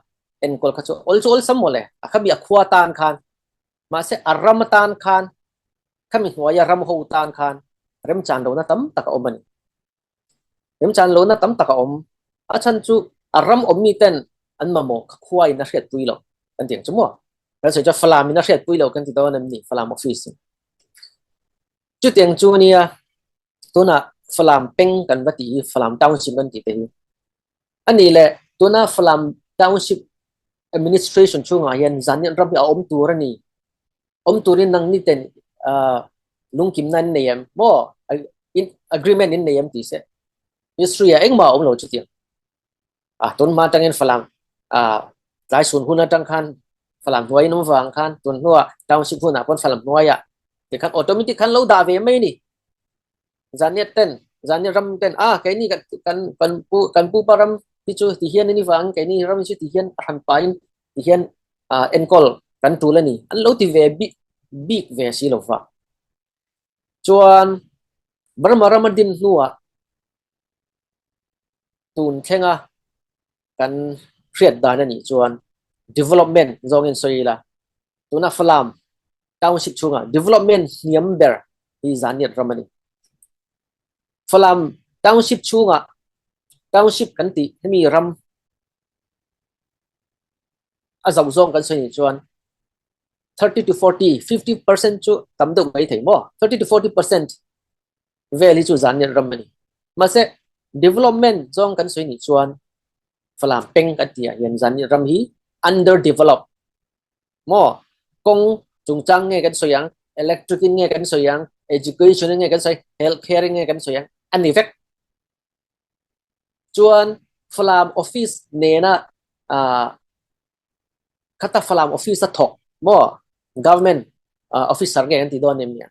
enkawl kha chu awl chu awlsam mawle a khami a khua tan khan mahse a ram atan khan khami hnuaia ram ho tan khan remchan lohna tam tak a awm a ni. Remchan lohna tam tak a awm. A chhan chu a ram awm mi ten an mamawh kha khua in a hriatpui lo kan ti ang chu maw? Kan sawi chuan Falam in a hriatpui lo kan ti dawn em ni Falam office in. Chutiang chu a nia tunah Falam peng kan va tih hi Falam township kan tih te hi. A nih leh tuna Falam township administration chhungah hian Zanian ram hi a awm tur a ni. Awm turin nangni ten lungkimna in nei em maw? Agreement in nei em tih se. History ah engmah a awm lo chutiang. A tun hma atangin Falam tlai sun hun atang khan Falam hnuai in awm vang khan tun hnuah township hunah pawn Falam hnuaiah tikhan automatic khan lo dah ve mai a ni. Zaniat ten Zaniat ram ten a keini kan kan kan pu kan pupa ram hi chu ti hian ani vang keini ram hi chu ti hian a hran pahin ti hian enkawl kan tul a ni an lo ti ve bik bik ve si lo va. Chuan Burma rama din hnuah tun thlenga kan hriat dan a nih chuan development zawngin sawi ila tuna Falam township chhunga development hniam ber hi Zaniat ram a ni. Falam township chhunga township kan tih hemi ram a zauh zawng kan sawi nih chuan 30 to 40, 50% chu tam deuh mai thei maw? 30 to 40% vel hi chu Zaniat ram a ni. Mahse development zawng kan sawi nih chuan Falam peng kan tih ah hian Zaniat ram hi under develop maw? Kawng chungchang nge kan sawi ang, electric in nge kan sawi ang, education in nge kan sawi, health care in nge kan sawi ang, a ni vek. Chuan Falam office nena ah khata Falam office a thawk maw government officer nge kan tih dawn em nia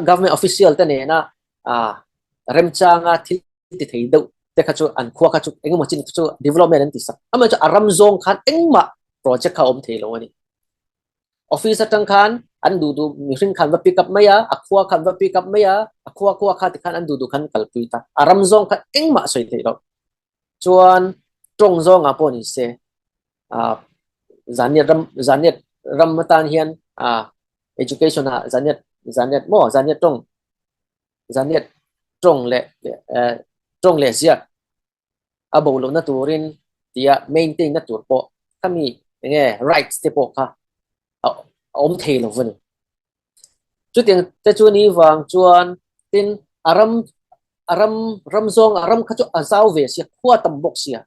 government official te nena ah remchanga thil ti thei deuh te kha chu an khua kha chu engemaw chin chu development an ti sak amaherawhchu a ram zawng khan engmah project kha a awm thei lo a ni office atang khan. An duh duh mihring khan va pick up mai a, a khua khan va pick up mai a, a khua khua kha tikhan an duh duh khan kalpui ta. A ram zawng kha engmah sawi theih loh. Chuan tawng zawngah pawh ni se, ah zaniat ram zaniat ram atan hian ah education ah zaniat zaniat maw zaniat tawng zaniat tawng leh eh tawng leh ziak a bo lohna turin tia maintain na tur pawh khami enge rights te pawh kha a awm thei lo a ni. Chutiang te chu ni vang chuan tin a ram a ram ram zawng a ram kha chu a zau ve sia khua tam bawk sia.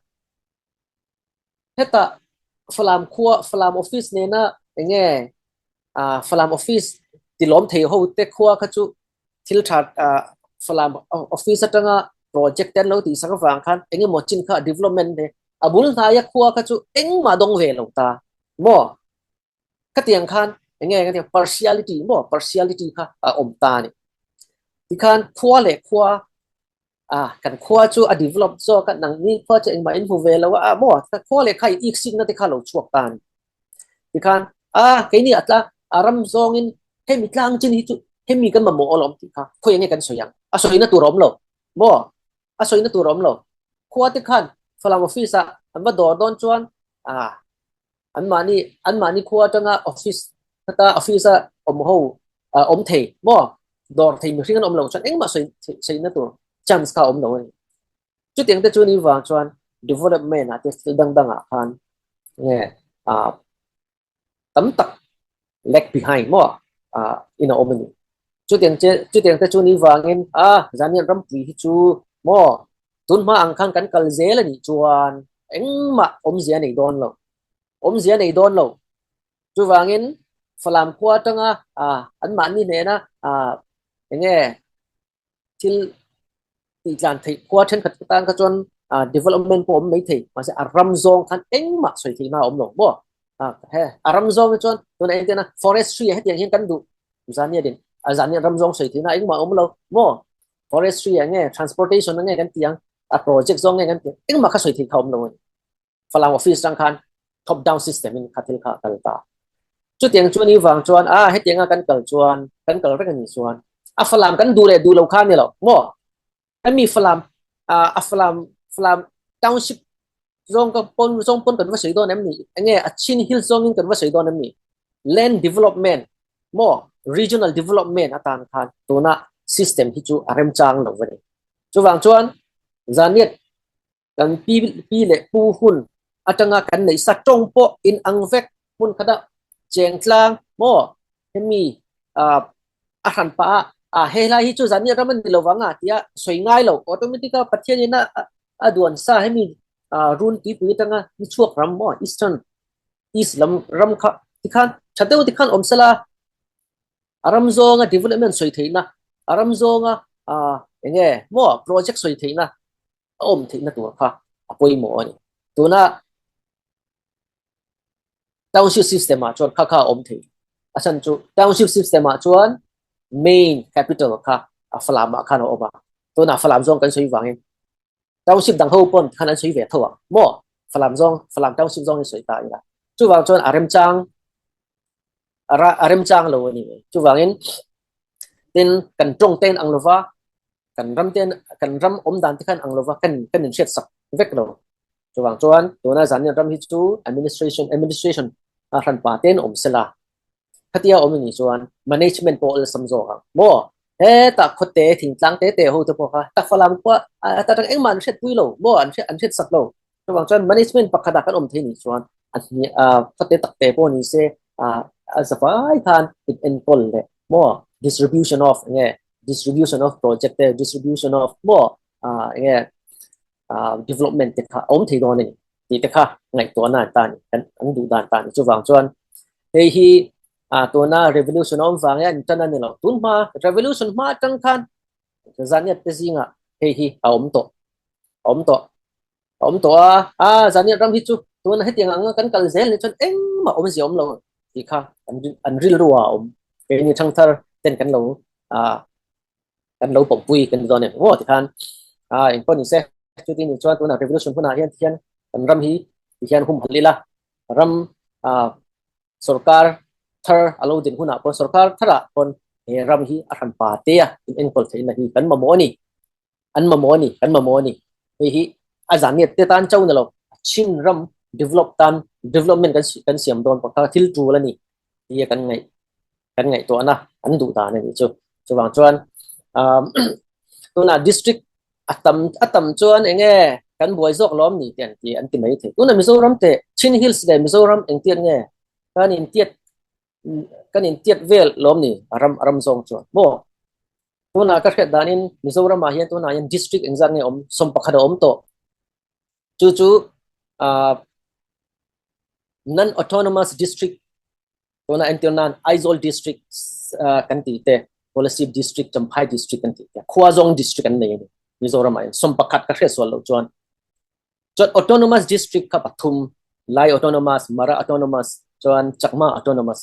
Hetah Falam khua Falam office nena enge ah Falam office tilawm thei ho te khua kha chu thil tha ah Falam office atanga project te an lo tih sak avang khan engemaw chin kha development te a bul hnaia khua kha chu engmah dawng ve lo ta maw? Khatiang khan enge ka tia partiality maw partiality kha a awm ta a ni. Tikhan khua leh khua ah kan khua chu a develop zawk a nangni khua chu engmah in hmu ve lo a maw khua leh kha in iksikna te kha lo chhuak ta a ni. Tikhan a keini a tla a ram zawngin hemi tlang chin hi chu hemi kan mamawh alawm tih kha khawi enge kan sawi ang a sawina tur a awm lo maw a sawina tur a awm lo. Khua te khan Falam office ah an va dawr dawn chuan ah Anmahni anmahni khua atanga office khata office a awm ho awm thei maw dawr thei mihring an awm loh chuan engmah sawi sawi na tur chance kha a awm lo a ni. Chutiang te chu ni vang chuan development ah te thil dang dang ah khan nge ah tam tak lag behind maw ah in a awm a ni. Chutiang che chutiang te chu ni vangin a zanian rampui hi chu maw Tun hma ang khan kan kal zel a nih chuan engmah awmzia nei dawn lo. Awmzia nei dawn lo. Chuvangin Falam khua atanga anmahni hnena enge thil tih tlan theih khua thenkhat tan kha chuan development pawh awm mai thei. Mahse a ram zawng khan engmah sawi theihna a awm lo maw? A ram zawng hi chuan tunah engtin a forestry ah hetiang hian kan duh. Zania din zania ram zawng sawi theihna engmah a awm lo maw? Forestry ah nge transportation ah nge kan ti ang a project zawng nge kan ti engmah kha sawi theih kha awm lo a ni. Falam office atang khan top down system in kha thil kha a kal ta. Chutiang chu ni vang chuan a hetianga kan kal chuan kan kal reng a nih chuan a Falam kan duh leh duh lo kha a ni lo maw? Hemi Falam a Falam Falam township zawng ka pawn zawng pawn kan va sawi dawn em ni? Enge a chin hill zawngin kan va sawi dawn em ni? Land development maw regional development atan khan tuna system hi chu a remchang lo a ni. Chuvang chuan zaniat kan pi pi leh pu hun atanga kan neih sa tawng pawh in ang vek hmun khata cheng tlang maw hemi ah a hran pah a ah helai hi chu zaniat ram a ni lovang a tia sawi ngai lo automatic a Pathian in a a duan sa hemi ah run tuipui atanga ni chhuak ram maw eastern east lam ram kha tikhan tha deuh tikhan awm sela a ram zawnga development sawi theihna a ram zawnga ah enge maw project sawi theihna a awm theihna tur kha a pawimawh a ni. Tuna township system ah chuan kha kha a awm thei. A chhan chu township system ah chuan main capital kha a Falam ah khan a awm a. Tuna Falam zawng kan sawi vangin township dang ho pawn khan an sawi ve tho ang maw? Falam zawng Falam township zawng in sawi ta ila. Chuvang chuan a remchang a remchang lo a ni. Chuvangin tin kan tawng te in ang lova kan ram te kan ram awm dan te khan ang lova kan kan inhriat sak vek lo. Chuvang chuan tuna Zanian ram hi chu administration administration a hran pa ten awm sela. Khatia awm anih chuan management pawh awlsam zawk ang maw? Hetah khawte thingtlang te te ho te pawh kha takfalam pawh a ta tang engmah an hriat pui lo maw? An hriat an hriat sak lo. Chuvang chuan management pakhatah kan awm thei nih chuan a hni a khawte tak te pawh ni se a a zavai khan in enkawl leh maw? Distribution of enge distribution of project te distribution of maw enge development te kha a awm thei dawn a ni tih te kha ngaihtuahna an ta a ni kan an duh dan ta a ni. Chuvang chuan hei hi tuna revolution a awm vang hian tan a ni lo. Tun hma revolution hma atang khan Zaniat te zingah hei hi a awm tawh a awm tawh a awm tawh a, a Zaniat ram hi chu tuna hetiang anga kan kal zel ni chuan engmah awmzia awm lo tih kha an rilru a awm. Keini thangthar ten kan lo kan lo pawmpui kan ni dawn em aw tikhan a engpawh ni se chuti ni chuan tunah revolution hunah hian tihian kan ram hi tihian humhalh ila ram sorkar thar a lo din hunah pawh sorkar tharah pawn he ram hi a hran pa tea in enkawl theihna hi kan mamawh a ni. An mamawh a ni, kan mamawh a ni. Hei hi a zaniat te tan chauh ni lo, Chin ram develop tan development kan kan siam dawn pawh kha thil tul a ni tia kan ngaih kan ngaihtuahna an duh dan a nih chu. Chuvang chuan tunah district a tam a tam chuan eng nge kan buai zawk lawm ni te an ti an ti mai thei. Tunah Mizoram te Chin Hills leh Mizoram engtiat nge kan intiat kan intiat vel lawm ni a ram a ram zawng chuan maw. Tunah ka hriat danin Mizoramah hian tunah hian district engzat nge awm 11 a awm tawh. Chu chu non autonomous district tuna entir nan Aizawl district kan tih te Kolasib district Champhai district kan tih te Khuazawng district an nei a ni Mizoramah hian 11 ka hriat sual loh chuan chuan autonomous district kha pathum Lai autonomous Mara autonomous chuan Chakma autonomous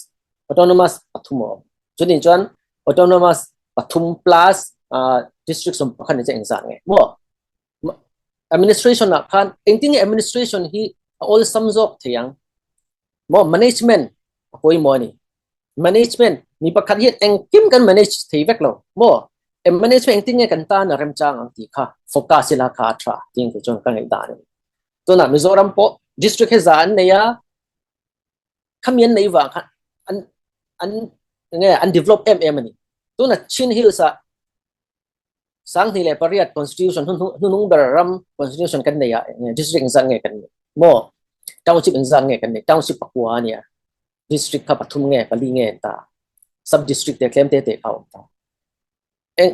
autonomous pathum a awm chutin chuan autonomous pathum plus district 11 ni chu engzat nge maw administration ah khan engtin nge administration hi a awlsam zawk thei ang maw management a pawimawh a ni management mi pakhat hian engkim kan manage thei vek lo maw management engtin nge kan tan a remchang ang tih kha focus ila kha a tha tih ang chuan ka ngaih dan a ni tunah Mizoram pawh district hi za an nei a khami an nei vang khan an an nge an develop em em a ni tunah Chin Hills ah 2008 constitution hnunung ber ram constitution kan nei a district engzat nge kan nei maw township engzat nge kan nei township pakua a nia district kha pathum nge pali nge an ta sub district te tlem te te kha awm ta eng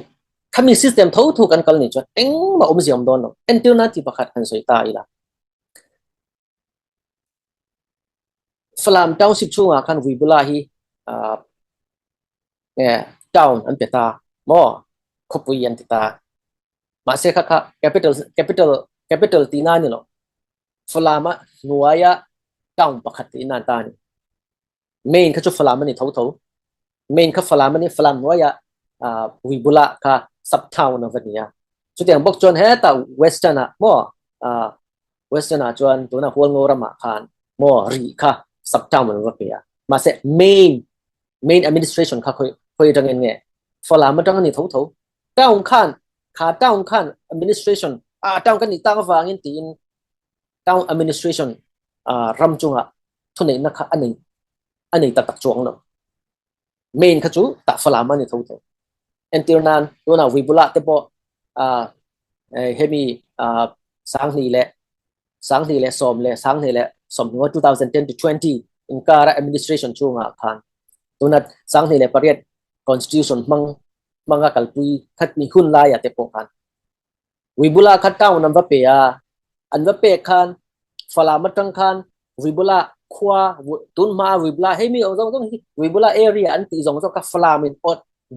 khami system tho thu kan kal ni chuan engmah awmzia awm dawn lo entir nan ti pakhat han sawi ta ila Falam township chhungah khan Vuibula hi town an pe ta maw khawpui an ti ta mahse kha kha capital capital capital tihna a ni lo Falam a hnuaia town pakhat tihna an ta a ni main kha chu Falam a ni tho tho main kha Falam a ni Falam hnuaia Vuibula kha sub town a va ni a chutiang bawk chuan hetah western ah maw Western ah chuan tuna Hualngo ramah khan maw rih kha sub town an va pe a mahse main main administration kha khawi khawi atangin nge Falam atang a ni tho tho town khan kha town khan administration a town kan nih tak avangin tiin town administration ram chunga thuneihna kha a nei a nei tak tak chuang lo main kha chu tah Falam a ni tho tho entir nan tuna Vuibula te pawh hemi 2000 leh 2010 leh 2020 2010 to 20 inkara administration chungah khan tuna 2008 constitution hmang hmanga kalpui khatmi hun laia te pawh khan Vuibula kha town an va pe a an va pek khan Falam atang khan Vuibula khua tun hma Vuibula hei mi zawng zawng hi Vuibula area an tih zawng zawng kha Falam in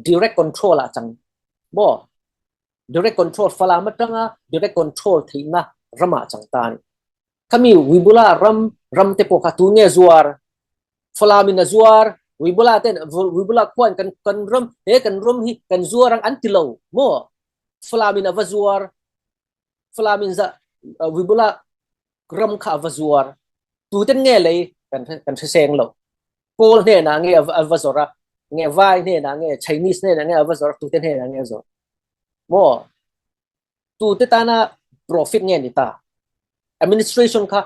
direct control ah chang maw direct control Falam atanga direct control theihna ramah chang ta a ni. Khami Vuibula ram ram te pawh kha tu nge zuar Falam in a zuar Vuibula ten Vuibula khuan kan kan ram he kan ram hi kan zuar ang an ti lo maw Falam in a va zuar Falam in za Vuibula ram kha a va zuar tu ten nge lei kan kan hre seng lo Kawl hnenah nge a va zawrh a, nge Vai hnenah nge Chinese hnenah nge a va zawrh a, tute hnenah nge a zawrh? Maw? Tute tana profit nge ni ta? Administration kha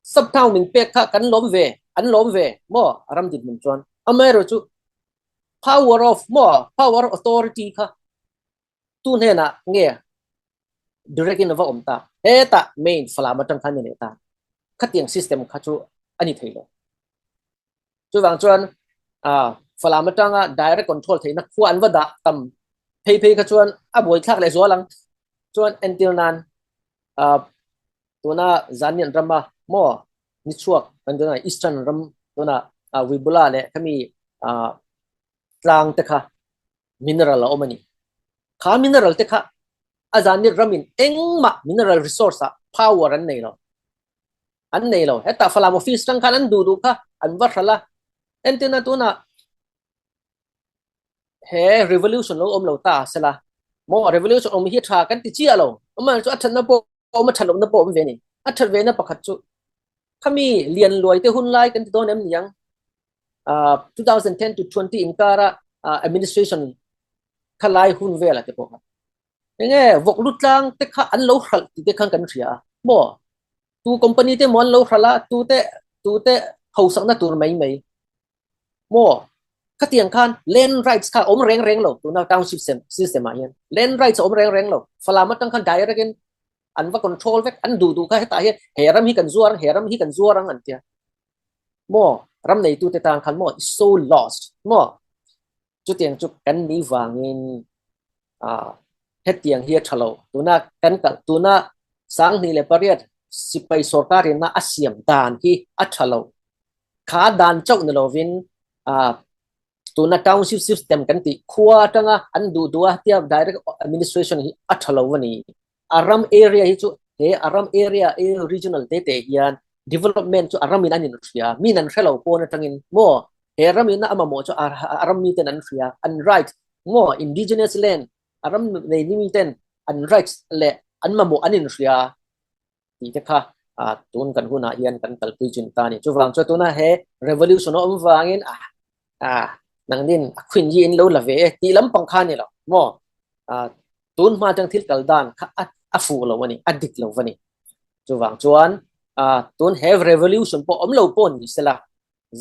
sub town min pek kha kan lawm ve, an lawm ve, maw? A ram dinhmun chuan. Amaherawhchu power of maw? Power authority kha tu hnenah nge direct in a va awm ta hetah main Falam atang khan a ni leh ta khatiang system kha chu a ni thei lo chuvang chuan Falam atanga direct control theihna khua an va dah tam phei phei kha chuan a buaithlak leh zual ang chuan entir nan tuna Zanian rama maw ni chhuak kan tuna Eastern ram tuna Vuibula leh khami tlang te kha mineral a awm a ni. Kha mineral te kha a zanit ramin engmah mineral resource ah power an nei lo. An nei lo. Hetah Falam office tang khan an duh duh kha an va hral a. Entirna tunah he revolution lo awm lo ta sela maw revolution awm hi tha kan ti chiah lo. Amaherawhchu chu a thatna pawh awm a that lohna pawh awm ve a ni. A that ve na pakhat chu khami lian luai te hun lai kan ti dawn em niang. 2010 to 20 inkara administration khalai hun vela te pawh kha enge vawk lu tlang te kha an lo hralh tih te khan kan hria a maw tu company te maw an lo hralh a tu te tu te hausakna tur mai mai maw khatiang khan land rights kha awm reng reng lo tuna township system ah hian land rights a awm reng reng lo Falam atang khan direct in an va control vek an duh duh kha hetah hian he ram hi kan zuar ang he ram hi kan zuar ang an tia maw ram neitu te tan khan maw is so lost maw chutiang chu kan ni vangin ah hetiang hi a tha lo tuna kan kal tuna 2008 sipai sorkarin a siam dan hi a tha lo kha dan chauh ni lovin ah tuna township system kan tih khua atanga an duh duh a tia direct administration hi a tha lo a ni. A ram area hi chu he a ram area e regional te te hian development chu a ram in an in hria min an hrelo pawn atangin maw he ram in a mamawh chu a ram mi ten an hria an right maw indigenous land a ram nei ni mi ten an rights leh an mamawh an in hria tih te kha tun kan hunah hian kan kalpui chin ta a ni. Chuvang chuan tuna he revolution a awm vangin a a nangnin a khwin hi in lo la ve e tih lampang kha a ni lo maw? Tun hma atang thil kal dan kha a fuh lo a ni, a dik lo a ni. Chuvang chuan tun he revolution pawh awm lo pawh ni sela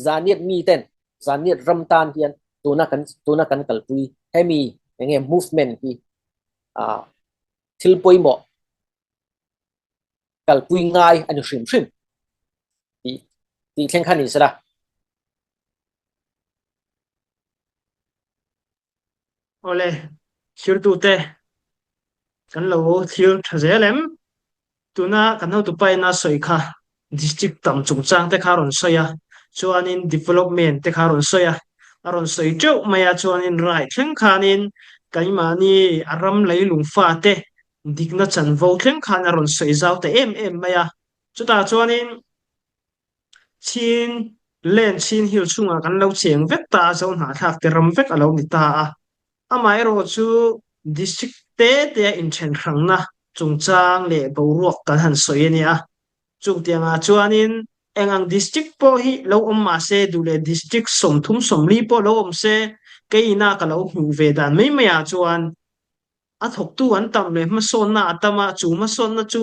Zaniat miten Zaniat ram tan hian tuna kan tuna kan kalpui hemi enge movement hi thil pawimawh kalpui ngai a ni hrim hrim tih tih thleng kha ni sela. Awle, thirtute kan lo thlir tha zel em? Tuna kan hotupa ina sawi kha district tam chungchang te kha a rawn sawi a, chuanin development te kha a rawn sawi a, a rawn sawi teuh mai a, chuanin rai thleng khanin keimahni a ram leilung fate dikna chanvo thleng khan a rawn sawi zau ta em em mai a. Chutah chuanin Chin Len Chin Hill chhungah kan lo cheng vek ta a, Zohnahthlak te ram vek a lo ni ta a. Amaherawhchu District te tea inthen hrangna chungchang leh boruak kan han sawi a nia. Chutiangah chuanin eng ang District pawh hi lo awm mah se, duh leh District 30 40 pawh lo awm se, keiina ka lo hmuh ve dan mai maiah chuan A thawktu an tam leh hmasawnna a tam a, chu hmasawnna chu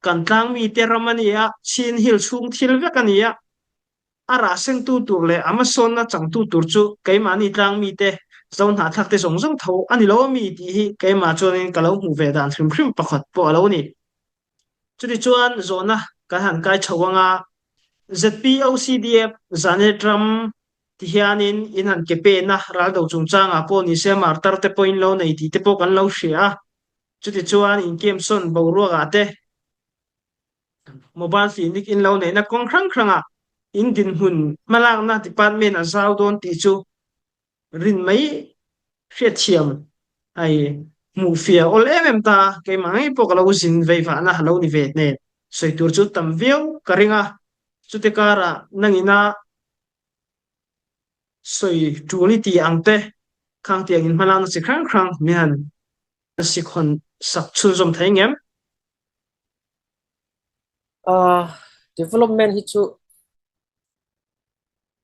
kan tlangmite ram a ni a, Chin Hill chhung thil vek a ni a. A rah sengtu tur leh a hmasawnna changtu tur chu keimahni tlangmite, Zohnahthlakte zawng zawng tho a ni lo a mi tih hi keimah chuanin ka lo hmuh ve dan hrim hrim pakhat pawh a lo ni. Chutichuan zawhna kan han kai chho ang a, ZPOCDF Zanet ram ti hianin in han ke pena raldo chungchangah pawh ni se martar te pawhin lo nei tih te pawh kan lo hria a. Chutichuan inkem sawn boruakah te mobile clinic in lo neihna kawng hrang hrangah in dinhmun hmalakna department a zau dawn tih chu rin mai hriatthiam ai hmuh fiah awl em em ta keimah ngei pawh ka lo zin vei vahna a lo ni ve hnen sawi tur chu tam viau ka ring a chute karah nangina sawi tul i ti ang te khang tiang in hmalakna chi hrang hrang min han sikhawn sak chhunzawm thei ngem. Development hi chu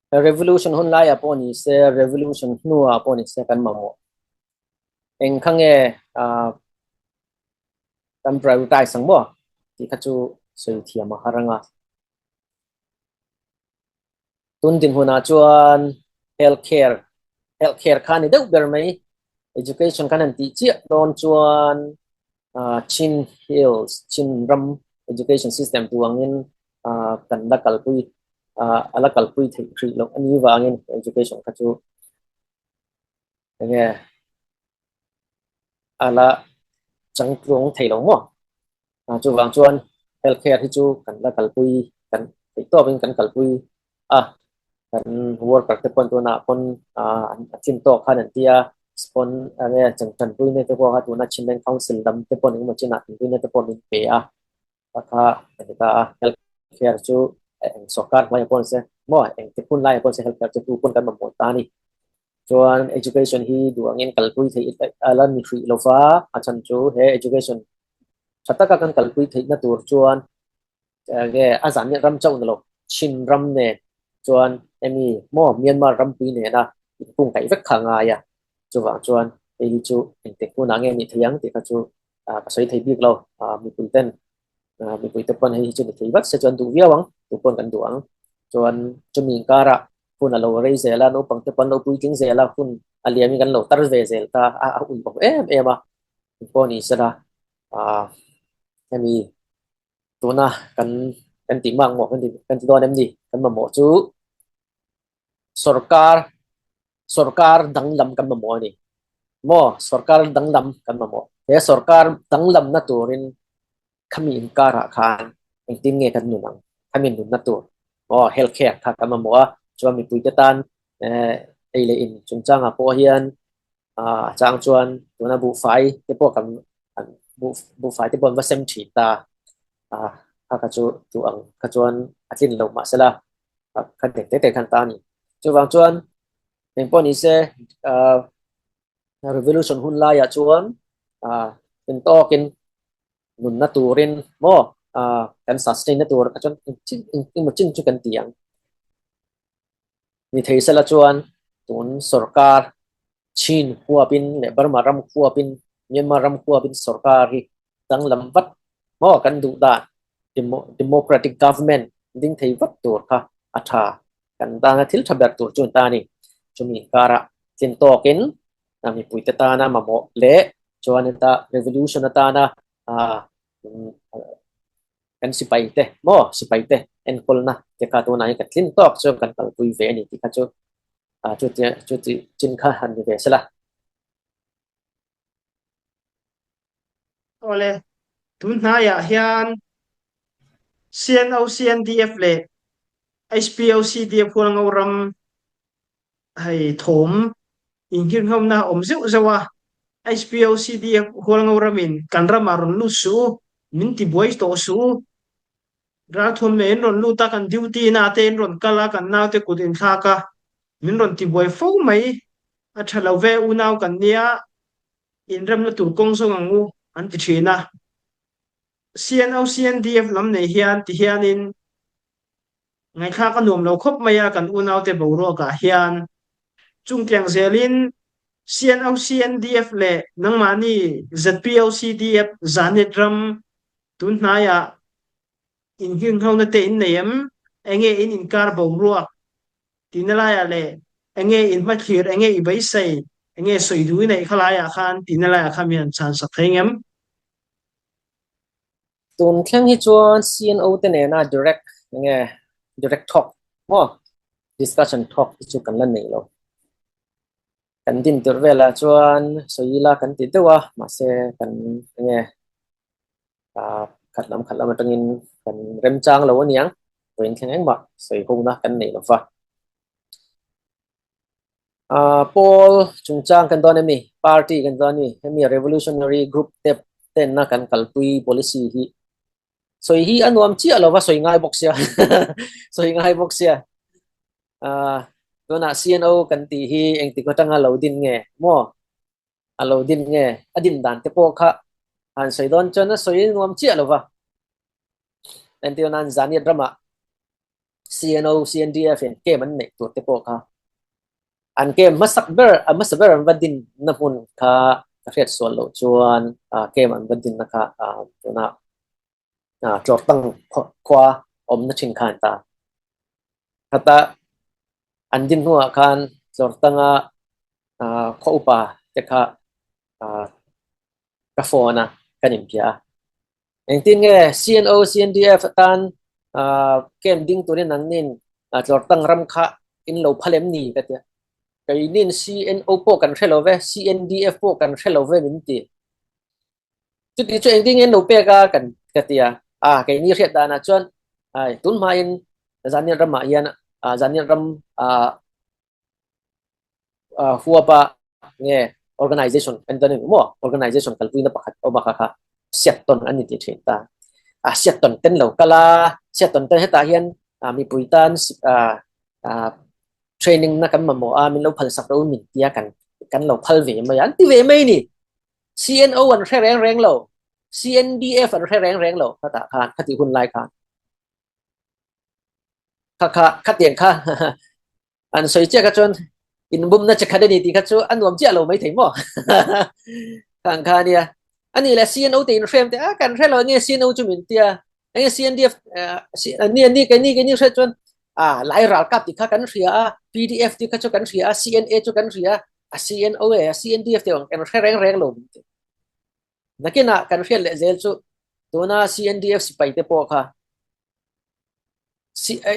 Revolution hun laiah pawh ni se, revolution hnuah pawh ni se kan mamawh. Eng kha nge ah kan prioritize ang maw tih kha chu sawi thiam a har ang a. Tun dinhmunah chuan health care, health care kha a ni deuh ber mai. Education khan han tih chiah dawn chuan Chin Hills, Chin ram education system tu angin kan la kalpui a la kalpui theih hrih loh a ni vangin education kha chu enge a la changtlung thei lo maw? Chuvang chuan health care hi chu kan la kalpui kan theih tawkin kan kalpui a, kan worker te pawn tunah pawn an chin tawk khan an ti a, spawn enge tanpuina te pawh kha tuna Chinland Council lam te pawn engemaw chinah tanpuina te pawh min pe a, kha kha a ni ta a, health care chu eng sorkar hnuaiah pawh ni se maw eng ti hun laiah pawh ni se health care chu tu pawn kan mamawh ta a ni. Chuan education hi duh angin kalpui theih a la ni hrih lova, a chhan chu he education tha taka kan kalpui theihna tur chuan Nge a zan ram chauh ni lo, Chin ram nen Chuan hemi maw Myanmar rampui nena inkungkaih vek kha a ngai a, chuvang chuan hei hi chu engtik hunah nge nih thei ang tih kha chu ka sawi thei bik lo. Mipui ten mipui te pawn hei hi chu ni thei vat se chuan duh viau ang, tu pawn kan duh ang. Chuan chumi inkarah hun a lo rei zel a, naupang te pawn lo puitling zel a, hun a liamin kan lo tar ve zel ta a, a ui bawk em em a, engpawh ni sela hemi tuna kan kan tih mak maw kan ti kan ti dawn em ni kan mamawh chu sorkar sorkar danglam kan mamawh a ni maw sorkar danglam kan mamawh he sorkar danglamna turin khami inkarah khan engtin nge kan nun ang khami nunna tur maw health care kha kan mamawh a chuan mipuite tan eh ei leh in chungchangah pawh hian A chang chuan tuna buhfai te pawh kan an buh buhfai te pawh an va sem thin ta a kha kha chu duh ang kha chuan a tlin loh mahsela kha dek te te khan ta a ni. Chuvang chuan engpawh ni se ah revolution hun laiah chuan ah engtawkin nunna turin maw ah kan sustain na tur kha chuan engemaw chin chu kan ti ang. Ni thei sela chuan tun sorkar Chin huapin leh Burma ram huapin Myanmar ram huapin sorkar hi danglam vat maw kan duh dan democratic government ding thei vat tur kha a tha kan tana thil tha ber tur chu an ta a ni. Chumi inkarah tlin tawkin mipuite tana mamawh leh chuan heta revolution atana kan sipai te maw sipai te enkawlna te kha tunah hian kan tlin tawk chu kan kalpui ve a ni tih kha chu ah chuti chuti chin kha han ni ve sela. Awle, tun hnaiah hian CNO CNDF leh HPO CDF Hualngo ram hei thawm inghirnghawmna a awm zeuh zeuh a, HPO CDF Hualngo ramin kan ramah rawn lut suh u, min tibuai tawh suh u, ralthuam nei in rawn lut a, kan duty na te in rawn kal a, kan naute kut inthlak a, min rawn tibuai fo mai, a tha lo ve unau kan nia, inremna tur kawng zawng ang u an ti thin a. CNO CNDF lam nei hian tihianin Ngaihthlak a nuam lo khawp mai a kan unaute boruakah hian. Chungtiang zelin CNO CNDF leh nangmahni ZPO CDF Zanet ram tun hnaiah innghinghona te in nei em? Enge in inkar boruak tihna laiah leh enge in hmathlir, enge i beisei, enge sawi duh i neih kha laiah khan tihna laiah khan min han chhan sak thei ngem? Tun thleng hi chuan CNO te nena direct enge direct talk maw discussion talk hi chu kan la nei lo. Kan din tirh velah chuan sawi ila kan ti deuh a mahse kan enge ah khat lam khat lam atangin kan remchang lo aniang vawiin thleng engmah sawi hona kan nei lo va. Ah pawl chungchang kan dawn em ni party kan dawn a ni hemi revolutionary group te tenna kan kalpui policy hi sawi hi a nuam chiah lo va sawi ngai bawk sia sawi ngai bawk sia ah tunah CNO kan tih hi engtik atanga lo din nge maw a lo din nge a din dan te pawh kha han sawi dawn chuan a sawi nuam chiah lo va entir nan Zaniat ramah CNO, CNDF in camp an neih tur te pawh kha an camp hmasak ber a hmasa ber an va din na hmun kha ka hriat sual loh chuan camp an va din na kha tuna Tlawrtang khua awmna thin kha an ta. Khata an din hnuah khan Tlawrtanga khaw upa te kha ka phone a kan inbia a. Engtin nge CNO, CNDF atan camp ding turin nangnin Tlawrtang ram kha in lo phal em ni ka tia. Keinin CNO pawh kan hre lo ve, CNDF pawh kan hre lo ve min ti. Chuti chu engtin nge an lo pek a kan ka tia. A keini hriat danah chuan ai tun hmain Zaniat ramah hian Zaniat ram huapa nge organization an tan eng maw organization kalpuina pakhat awm a kha kha siat tawn an ni tih thin ta a siat tawn ten lo kal a siat tawn ten hetah hian mipui tan training na kan mamawh a min lo phal sak ro min tia kan kan lo phal ve mai a an ti ve mai ni CNO an hre reng reng lo CNDF an hre reng reng lo khatah khan khati hun lai khan. Kha kha khatiang kha an sawi chiah kha chuan inbumna che khat a ni tih kha chu a nuam chiah lo mai thei maw? Khang kha ania. A nih leh CNO te inhrem te a kan hre lo enge CNO chu min tia enge CNDF ni ani keini keini hriat chuan a lai ral kap tih kha kan hria a PDF tih kha chu kan hria a CNA chu kan hria a CNO e CNDF te kan hre reng reng lo min ti. Nakinah kan hriat leh zel chu tuna CNDF sipai te pawh kha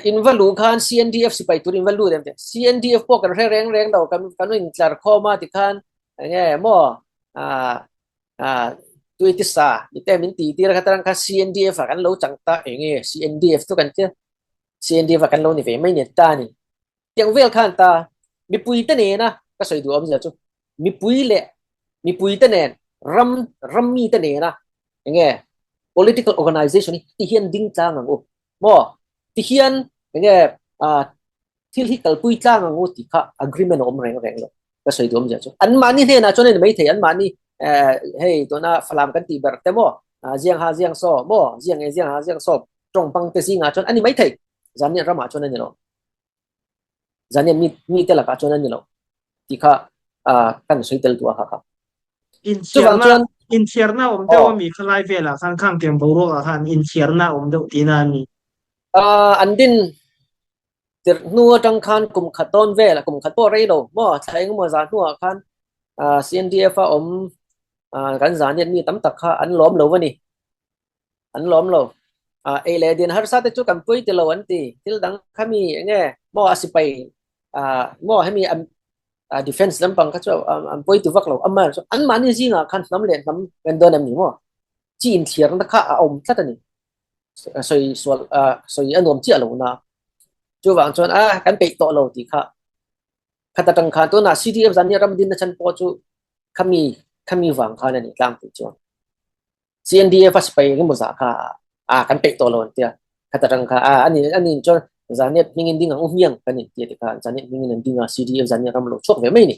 in va luh khan CNDF sipai tur in va lut em te CNDF pawh kan hre reng reng lo kan kan in tlar khawm a tikhan enge maw a a tui ti sa ti te min ti tir kha tarang kha CNDF a kan lo chang ta enge CNDF chu kan tia CNDF a kan lo ni ve mai ni ta ni Tiang vel khan ta mipui te nena ka sawi duh awmzia chu mipui leh mipui te nen ram rammi te nena enge political organization hi ti hian ding tlang ang u maw ti hian enge thil hi kalpui tlang ang u tih kha agreement a awm reng reng lo ka sawi duh awmzia chu an mahni hnenah chuan a ni maithei an mahni hei tuna Falam kan tih ber te maw ziang ha ziang saw maw ziang e ziang ha ziang saw tawng pang te zingah chuan a ni maithei zan ramah chuan a ni lo. Zanian mi mite lakah chuan a ni lo tih kha kan sawi tel duh a kha kha. Chuvang chuan Inthiarna awm deuh a mi khalai velah khan khang tiang boruakah khan inthiarna awm deuh tihna a ni. An din tirh hnu atang khan kum khat dawn vel kum khat pawh rei lo maw thla engemaw zah hnuah khan CNDF a awm kan zanian mi tam tak kha an lawm lo a ni. An lawm lo. Ei leh din harsa te chu kan pui ti lo an ti. Thil dang kha mi enge maw a sipai maw hemi defense lampang kha chu an pui ti vak lo. Ama chu anmahni zingah khan hnam leh hnam kan dawn em ni maw? Chi inthiarna kha a awm tlat a ni. Sawi sual sawi a nuam chiah lo na. Chuvang chuan a kan peih tawh lo tih kha khat atang khan tunah CDF zan hi ram dinna chhan pawh chu khami khami vang khan a ni tlangpui chuan. CNDF a sipai engemaw zah kha a kan peih tawh lo an tia khata tang kha a ani ani chuan zaniat hmingin ding ang u hmiang kan in tia ti kha zaniat hmingin an ding a CDF zaniat ram lo chhuak ve mai ni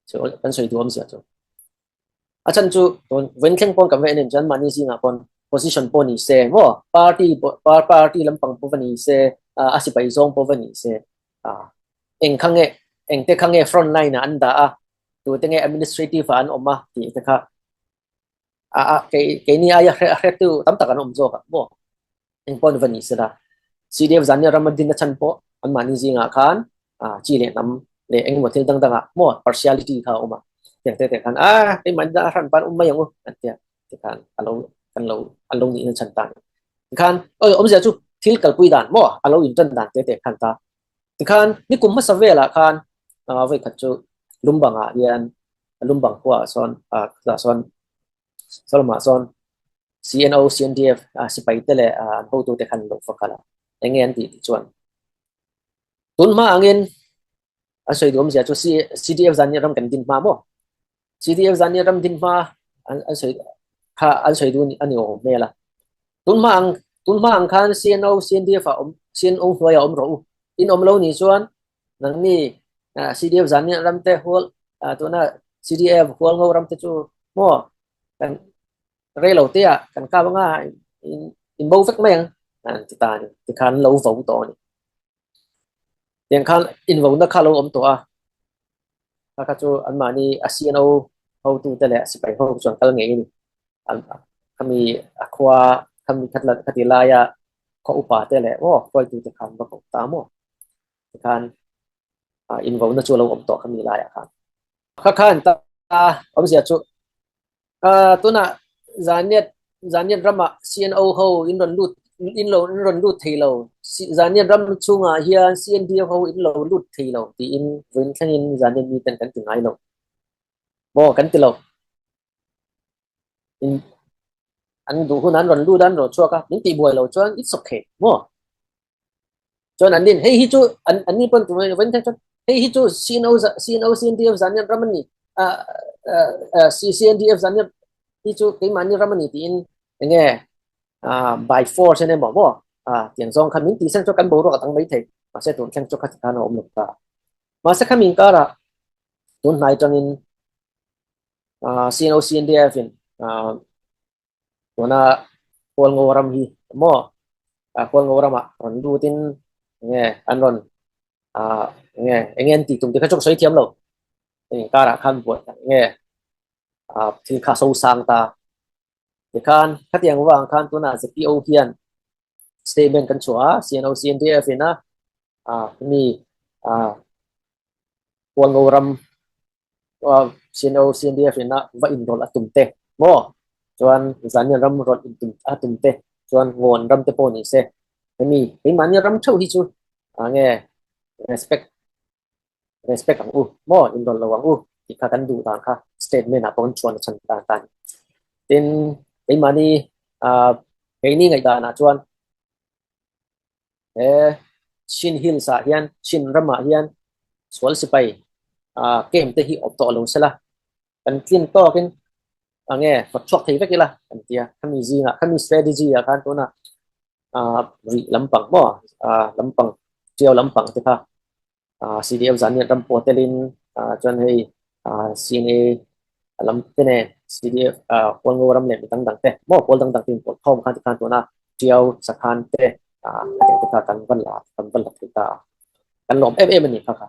so kan sawi duh awmzia chu a chan chu tun vawiin thleng pawn kan va en en chuan mahni zingah pawn position pawh ni se maw party party lampang pawh va ni se a sipai zawng pawh va ni se a eng kha nge eng te kha nge front line ah an dah a tute nge administrative ah an awm a tih te kha a a kei keini aia hre hretu tam tak an awm zawk a maw engpawh ni va ni sela CDF zan nia ram a din a chhan pawh anmahni zingah khan a chi leh hnam leh engemaw thil dang dangah maw partiality kha a awm a tiang te te khan a keimahni a hran pan awm mai ang u an tia tikhan a lo kan lo an lo nih na chhan ta tikhan oi awmzia chu thil kalpui dan maw a lo intan dan te te khan ta tikhan nikum hmasa velah khan voi khat chu lumbangah hian Lumbang khuaah sawn ah sawn Solomah sawn CNO, CNDF sipai te leh an hotute khan an lo fak kal a, eng nge an tih tih chuan tun hma angin an sawi duh awmzia chu CDF zan ram kan din hma maw? CDF zan ram din hma an sawi kha an sawi duh a ni awm hmel a, tun hma ang tun hma ang khan CNO, CNDF ah awm CNO hnuaiah awm rawh u, in awm lo nih chuan Nangni CDF zan ram te hual tuna CDF hual ngo ram te chu maw kan rei lo te ah kan kap anga in in bo vek mai ang an ti ta ni tikhan lo vo tawh a ni. Tiang khan in vo na kha lo awm tawh a kha kha chu anmahni a CNO hotu te leh sipai ho chuan kal ngei a ni. Khami a khua khami khati laia khaw upa te leh maw hruaitu te khan va ko ta maw. Tikhan invauna chu a lo awm tawh khami laiah khan. Kha khan ta awmzia chu tunah Zaniat Zaniat ramah CNO ho in rawn lut in lo in rawn lut thei lo Zaniat ram chhungah hian CNDF ho in lo lut thei lo tiin vawiin thlengin Zaniat miten kan ti ngai lo maw kan ti lo. In an duh hun an rawn lut a an rawn chhuak a min tihbuai lo chuan it's okay maw. Chuan an nin hei hi chu an an ni pawn tumah vain chuan hei hi chu CNO CNO CNDF zan hian ram ani CNDF zan hian hi chu keimahni ram ani tiin enge by force ene maw maw tiang zawng khan min tih sen chu kan boruak a dang mai thei mahse tun thleng chu kha khan a awm lo ta mahse khami inkara tun hnai tangin CNO CNDF in Tuna Hualngo ram hi maw Hualngo ramah rawn lutin Enge an rawn ah enge enge an tih tum te kha chu ka sawi thiam lo. Hei karah khan buai enge ah thil kha so sang ta. Tikhan khatiang vang khan tunah ZPO hian statement kan chhuah a CNO CNDF in a ah mi ah Hualngo ram CNO CNDF in a va inrawlh a tum te maw chuan Zanian ram rawlh in tum a tum te chuan Ngawn ram te pawh ni se hemi keimahni ram theuh hi chu ah nge respect respect ang u maw inrawlh lo ang u tih kha kan duh dan kha statement ah pawh kan chuan a chhan dan ta a ni. Tin keimahni ah keini ngaihdan ah chuan He Chin Hills ah hian Chin ramah hian sual sipai ah camp te hi awm tawh lo sela kan tlin tawkin a nge hawt chhuak thei vek ila kan ti a khami zingah khami strategy ah khan tunah ah rih lampang maw ah lampang tiau lampang te kha ah CDF zan hian ram pawh telin ah chuan hei ah CNA a lam te nen CDF ah Hualngo ram leh mi dang dang te maw pawl dang dang te inpawlh khawm khan tikhan tuna Tiau Sakhan te ah hetiang te kha kan va la kan va la thei ta a kan lawm em em a ni kha kha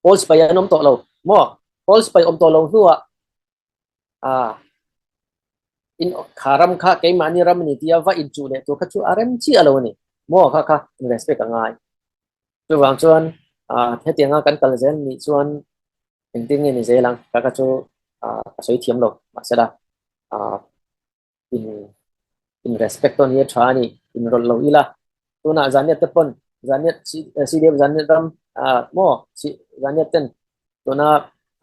pawl sipai an awm tawh lo maw pawl sipai awm tawh lo hnuah ah in kha ram kha keimahni ram a ni tia va inchuh leh tur kha chu a rem chiah lo a ni maw kha kha respect a ngai. Chuvang chuan ah hetianga kan kal zel nih chuan engtin nge ni zel ang ka kha chu ah ka sawi thiam lo mahsela ah in in respect tawn hi a tha a ni inrawlh lo ila tunah Zaniat te pawn Zaniat CDF Zaniat ram ah maw Zaniat ten tuna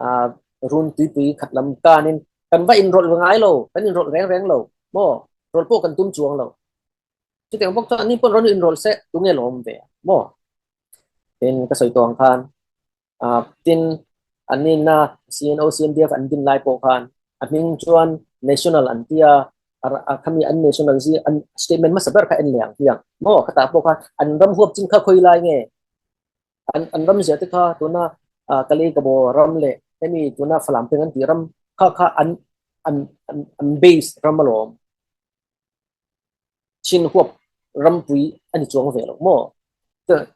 ah run tuipui khat lam kanin kan va inrawlh ngai lo kan inrawlh reng reng lo maw rawlh pawh kan tum chuang lo. Chutiang bawk chuan anni pawh rawn inrawlh se tunge lawm ve a maw? Tin ka sawi tawh ang khan ah tin anni na CNO CNDF an din lai pawh khan a hming chuan national an tia a khami an national zi an statement hmasa ber kha en leh ang hiang maw khatah pawh khan an ram huap chin kha khawi lai nge an an ram zia te kha tuna ah Kalay Kabaw ram leh hemi tuna Falam peng an tih ram kha kha an an an base ram alawm. Chin huap rampui a ni chuang ve lo maw?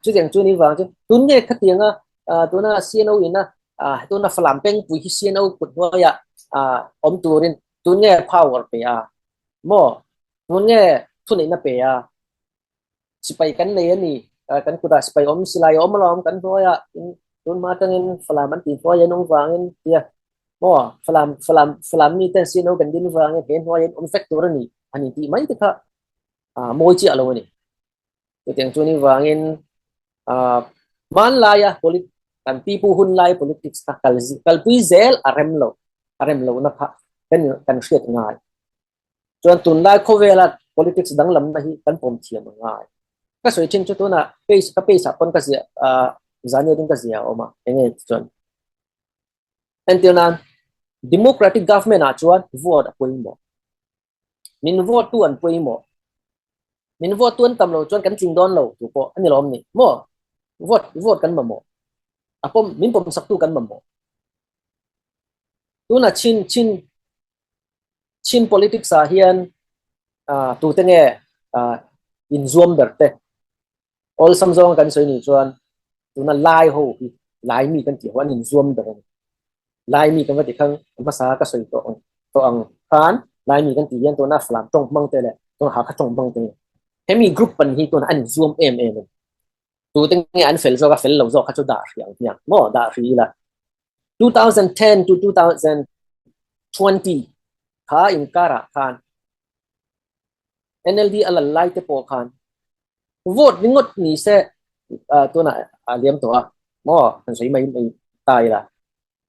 Chutiang chu ni vang chu tun nge khatianga tuna CNO ina tuna Falam pengpui hi CNO kut hnuaia awm turin tun nge power pe a maw? Tun nge thuneihna pe a? Sipai kan nei a ni kan kutah sipai awm silai a awm alawm kan hnuaia tun hma atangin Falam an tih hnuai an awm vangin tia maw Falam Falam Falam mi ten CNO kan din vangin he hnuai an awm vek tur a ni a ni tih mai te kha ah mawi chiah lo a ni chutiang chu ni vangin ah hmanlaia polit kan pipu hun lai politics kha kal kalpui zel a rem lo a rem lohna kha kan kan hriat ngai. Chuan tunlai khawvela politics danglamna hi kan pawm thiam a ngai. Ka sawi thin chu tunah page ka page ah pawn ka ziah ah zaniat in ka ziah a awm a enge chuan entir nan democratic government ah chuan vote a pawimawh. Min vote tu an pawimawh. Min vote tu an tam lo chuan kan tling dawn lo tu pawh a ni lawm ni maw? Vote vote kan mamawh. A pawm min pawm sak tu kan mamawh. Tunah chin chin Chin politics ah hian tute nge inzuam ber te awlsam zawng kan sawi nih chuan tuna Lai ho hi Lai mi kan tih ho an inzuam ber a ni. Lai mi kan va ti khang hmasa ka sawi tawh ang tawh ang khan Lai mi kan tih hian tuna Falam tawng hmang te leh tuna Hakha tawng hmang te hemi group pan hi tuna an inzuam em em a ni. Tute nge an fel zawk a fel lo zawk kha chu dah hrih ang hmiang maw dah hrih ila. 2010 to 2020 kha inkarah khan NLD a lal lai te pawh khan vote ringawt ni se tunah a liam tawh a maw han sawi mai mai ta ila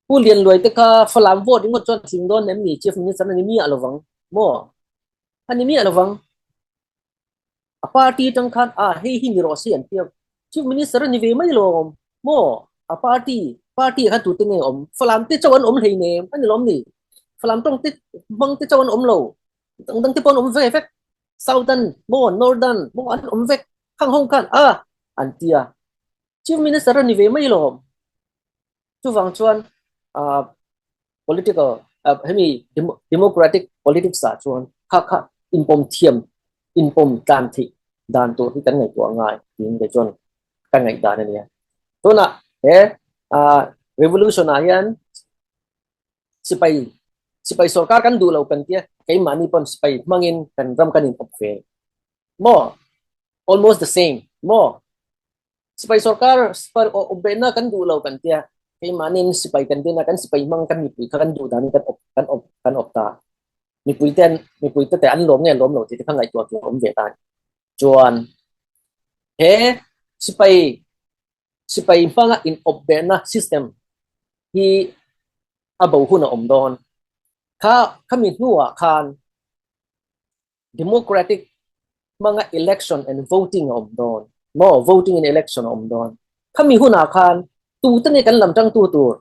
Pu Lianluai te kha Falam vote ringawt chuan tling dawn em ni Chief Minister a ni miah lovang maw a ni miah lovang. A party atang khan a hei hi ni rawh se an tia Chief Minister a ni ve mai lawm maw a party party ah khan tute nge awm Falam te chauh an awm hlei nem a ni lawm ni Falam tawng te hmang te chauh an awm lo dang dang te pawh an awm ve vek Southern maw Northern maw an awm vek khang ho khan a an tia Chief Minister a ni ve mai lawm chuvang chuan ah political hemi democratic politics ah chuan kha kha inpawm thiam inpawm tlan theih dan tur hi kan ngaihtuah ngai tiin kei chuan. ka ngaihdan a nia. Tunah he revolution ah hian sipai sipai sorkar kan duh lo kan tia keimahni pawn sipai hmangin kan ram kan in awp ve maw almost the same maw sipai sorkar sipai awp behna kan duh lo kan tia keimahnin sipai kan din a kan sipai hmang kan mipui kha kan duh danin kan awp kan awp kan awp ta mipui ten mipui te te an lawm nge lawm lo tih te kha ngaihtuah tur a awm ve ta a ni chuan he sipai sipai hmanga in awp behna system hi a bo hun a awm dawn kha khami hnuah khan democratic hmanga election and voting a awm dawn maw voting and election a awm dawn khami hunah khan tute nge kan lam tangtu tur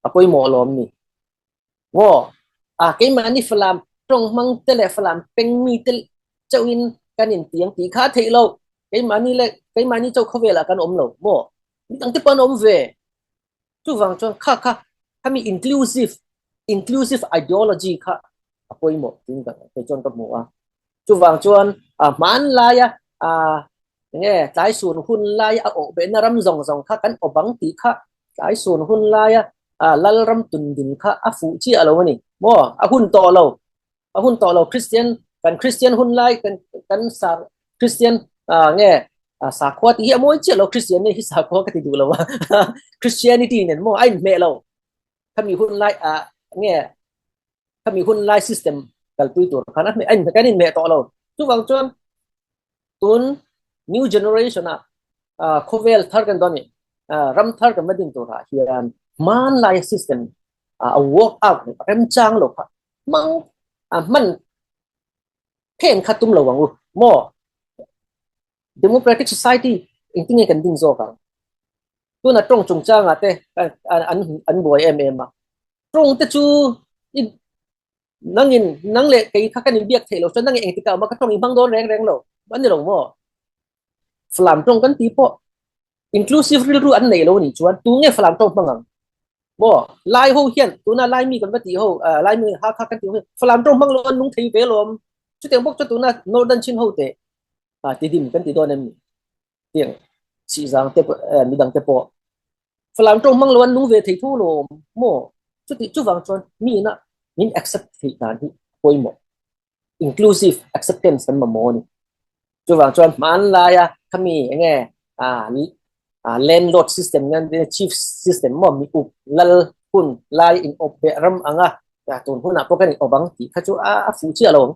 a pawimawh lawm ni maw a keimahni falam tawng hmang te leh falam peng mi te chauhin kan intiang tih kha a theih loh keimahni leh keimahni chauh khawvelah kan awm lo maw midang te pawh an awm ve Chuvang chuan kha kha khami inclusive inclusive ideology kha a pawimawh tiin ka kei chuan ka hmu a. Chuvang chuan a hmanlaia a enge tlaisun hun laia a awh behna ram zawng zawng kha kan awp ang tih kha tlaisun hun laia a lalram tundin kha a fuh chiah lo a ni maw? A hun tawh lo. A hun tawh lo Kristian kan Kristian hun lai kan kan sa Kristian ah nge sakhua tih hi a mawi chiah lo Kristian nei hi sakhua ka ti duh lo a Christianity nen maw a inhmeh lo khami hun lai ah nge khami hun lai system kalpui tur khan a hmeh a inhmeh kan inhmeh tawh lo chuvang chuan tun new generation ah khawvel thar kan dawn ni ram thar kan va din tur ah hian hmanlai system a work out remchang lo kha hmang a hman phen kha tum lo ang u maw democratic society engtin nge kan ding zawk ang tuna tawng chungchanga te an an buai em em a tawng te chu nangin nang leh kei kha kan inbiak theih lo chuan nangin engtikah awm a ka tawng i hmang dawn reng reng lo an ni lo maw Falam tawng kan tih pawh inclusive rilru an nei lo a nih chuan tu nge Falam tawng hmang ang? Maw Lai ho hian tuna Lai mi kan va tih ho Lai mi Hakha kan tih ho hian Falam tawng hmang lo an nung thei ve lawm. Chutiang bawk chuan tuna Northern Chin ho te Tidim kan ti dawn em ni? Tiang Sihzang te midang te pawh Falam tawng hmang lo an nung ve thei tho lawm maw? Chuti chuvang chuan mi ina min accept theih dan hi a pawimawh. Inclusive acceptance kan mamawh a ni. Chuvang chuan hmanlaia khami enge landlord system nge chief system maw mi up lal hun lai in awp beh ram anga tun hunah pawh kan in awp ang tih kha chu a fuh chiah lo ang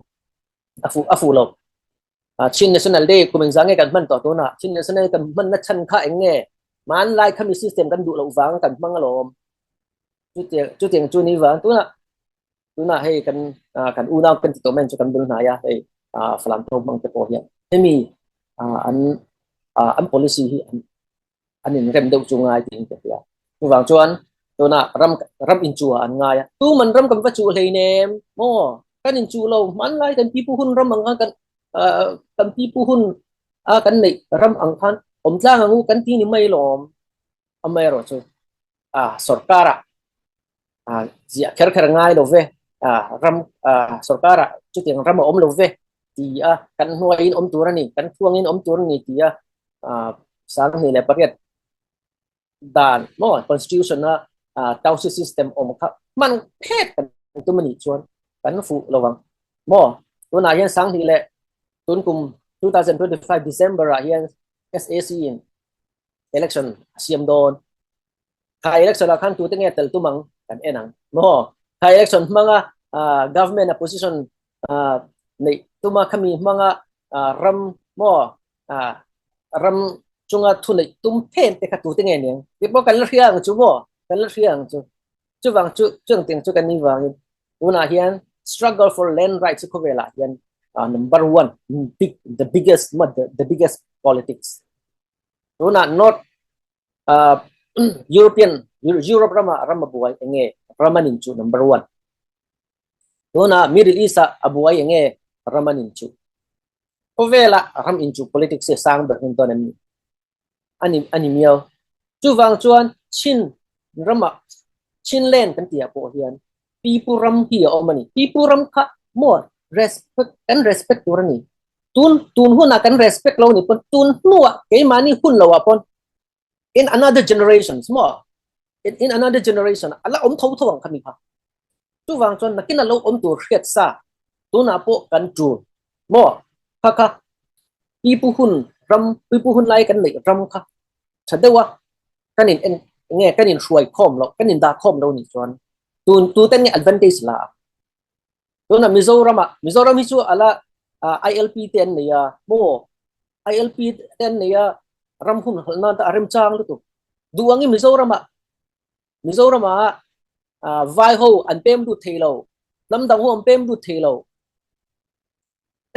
a fuh a fuh lo. Chin National Day kum engzah nge kan hman tawh tunah Chin National Day kan hmanna chhan kha eng nge hmanlai khami system kan duh loh vang kan hmang alawm. Chutiang chutiang chu ni vang tunah Tunah hei kan kan unau kan ti tawh mai ang chu kan bul hnai a, hei Falam tho hmang te pawh hian hemi an an policy hi an inrem deuh chu ngai tiin ka hria. Chuvang chuan tunah ram ram inchuh ah an ngai a, tuman ram kan va chuh hleinem maw kan inchuh lo hmanlai kan pipu hun ram ang khan kan kan pipu hun a kan neih ram ang khan awm tlang ang u kan ti ni mai lawm amaherawhchu sorkar ah ziah kher kher ngai lo ve, ram sorkar ah chutiang ram a awm lo ve ti a kan hnuaiin awm tur a ni, kan thuangin awm tur a ni ti a 28 dan maw constitution a township system awm kha hman phet kan tum a nih chuan kan fuh lo ang maw tunah hian 2000 leh tun kum 2025 December ah hian SAC in election a siam dawn. Kha election ah khan tute nge tel tum ang kan en ang maw? Kha election hmanga government a position neih tuma khami hmanga ram maw ram chunga thu neih tum phen te kha tute nge niang tih pawh kan la hria ang chu maw? Kan la hria ang chu. Chuvang chu chungtiang chu kan nih vangin tunah hian struggle for land rights chu khawvelah hian number one big the biggest the biggest politics tunah north European Europe rama ram a buai enge ram an inchuh number one tunah Middle East ah a buai enge ram an inchuh khawvela ram inchuh politics hi a sang ber hun dawn em ni ani ani miau chuvang chuan Chin rama Chinland kan tih ah pawh hian pipu ram hi a awm a ni pipu ram kha maw respect kan respect tur a ni tun tun hunah kan respect lo ni pawn tun hnuah keimahni hun loah pawn. In another generations maw in another generation a la awm tho tho ang khami kha. Chuvang chuan nakin a lo awm tur hriat sa tunah pawh kan tul maw kha kha pipu hun ram pipu hun lai kan neih ram kha tha deuh a kan in en nge kan in hruai khawm loh kan in dah khawm lo nih chuan tun tu ten nge advantage la a tuna Mizoram ah Mizoram hi chu ala ILP te an nei a maw ILP te an nei a ram hun halh nan te a remchang lutuk duh angin Mizoram ah Mizoram ah vai ho an pem lut thei lo hnam dang ho an pem lut thei lo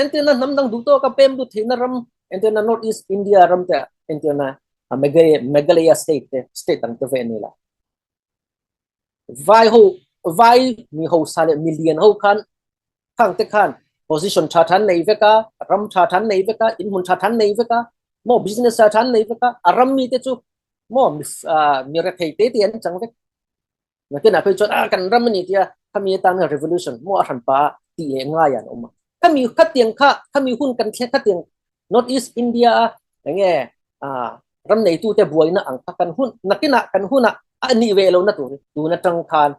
entirna hnam dang duh tawk a pem lut theihna ram entirna North East India ram te entirna Meghalaya state te state dang te ve an ni la Vai ho vai mi hausa leh mi lian ho khan khang te khan position tha than nei vek a ram tha than nei vek a in hmun tha than nei vek a maw business tha than nei vek a a ram mi te chu maw mi mi rethei te te an chang vek nakinah phei chuan a kan ram ani tia khami atan revolution maw a hran pa tih leh ngai an awm a khami khatiang kha khami hun kan thleng khatiang North East India a enge ram neitute buaina ang kha kan hun nakinah kan hunah a nih ve lohna tur hi tun atang khan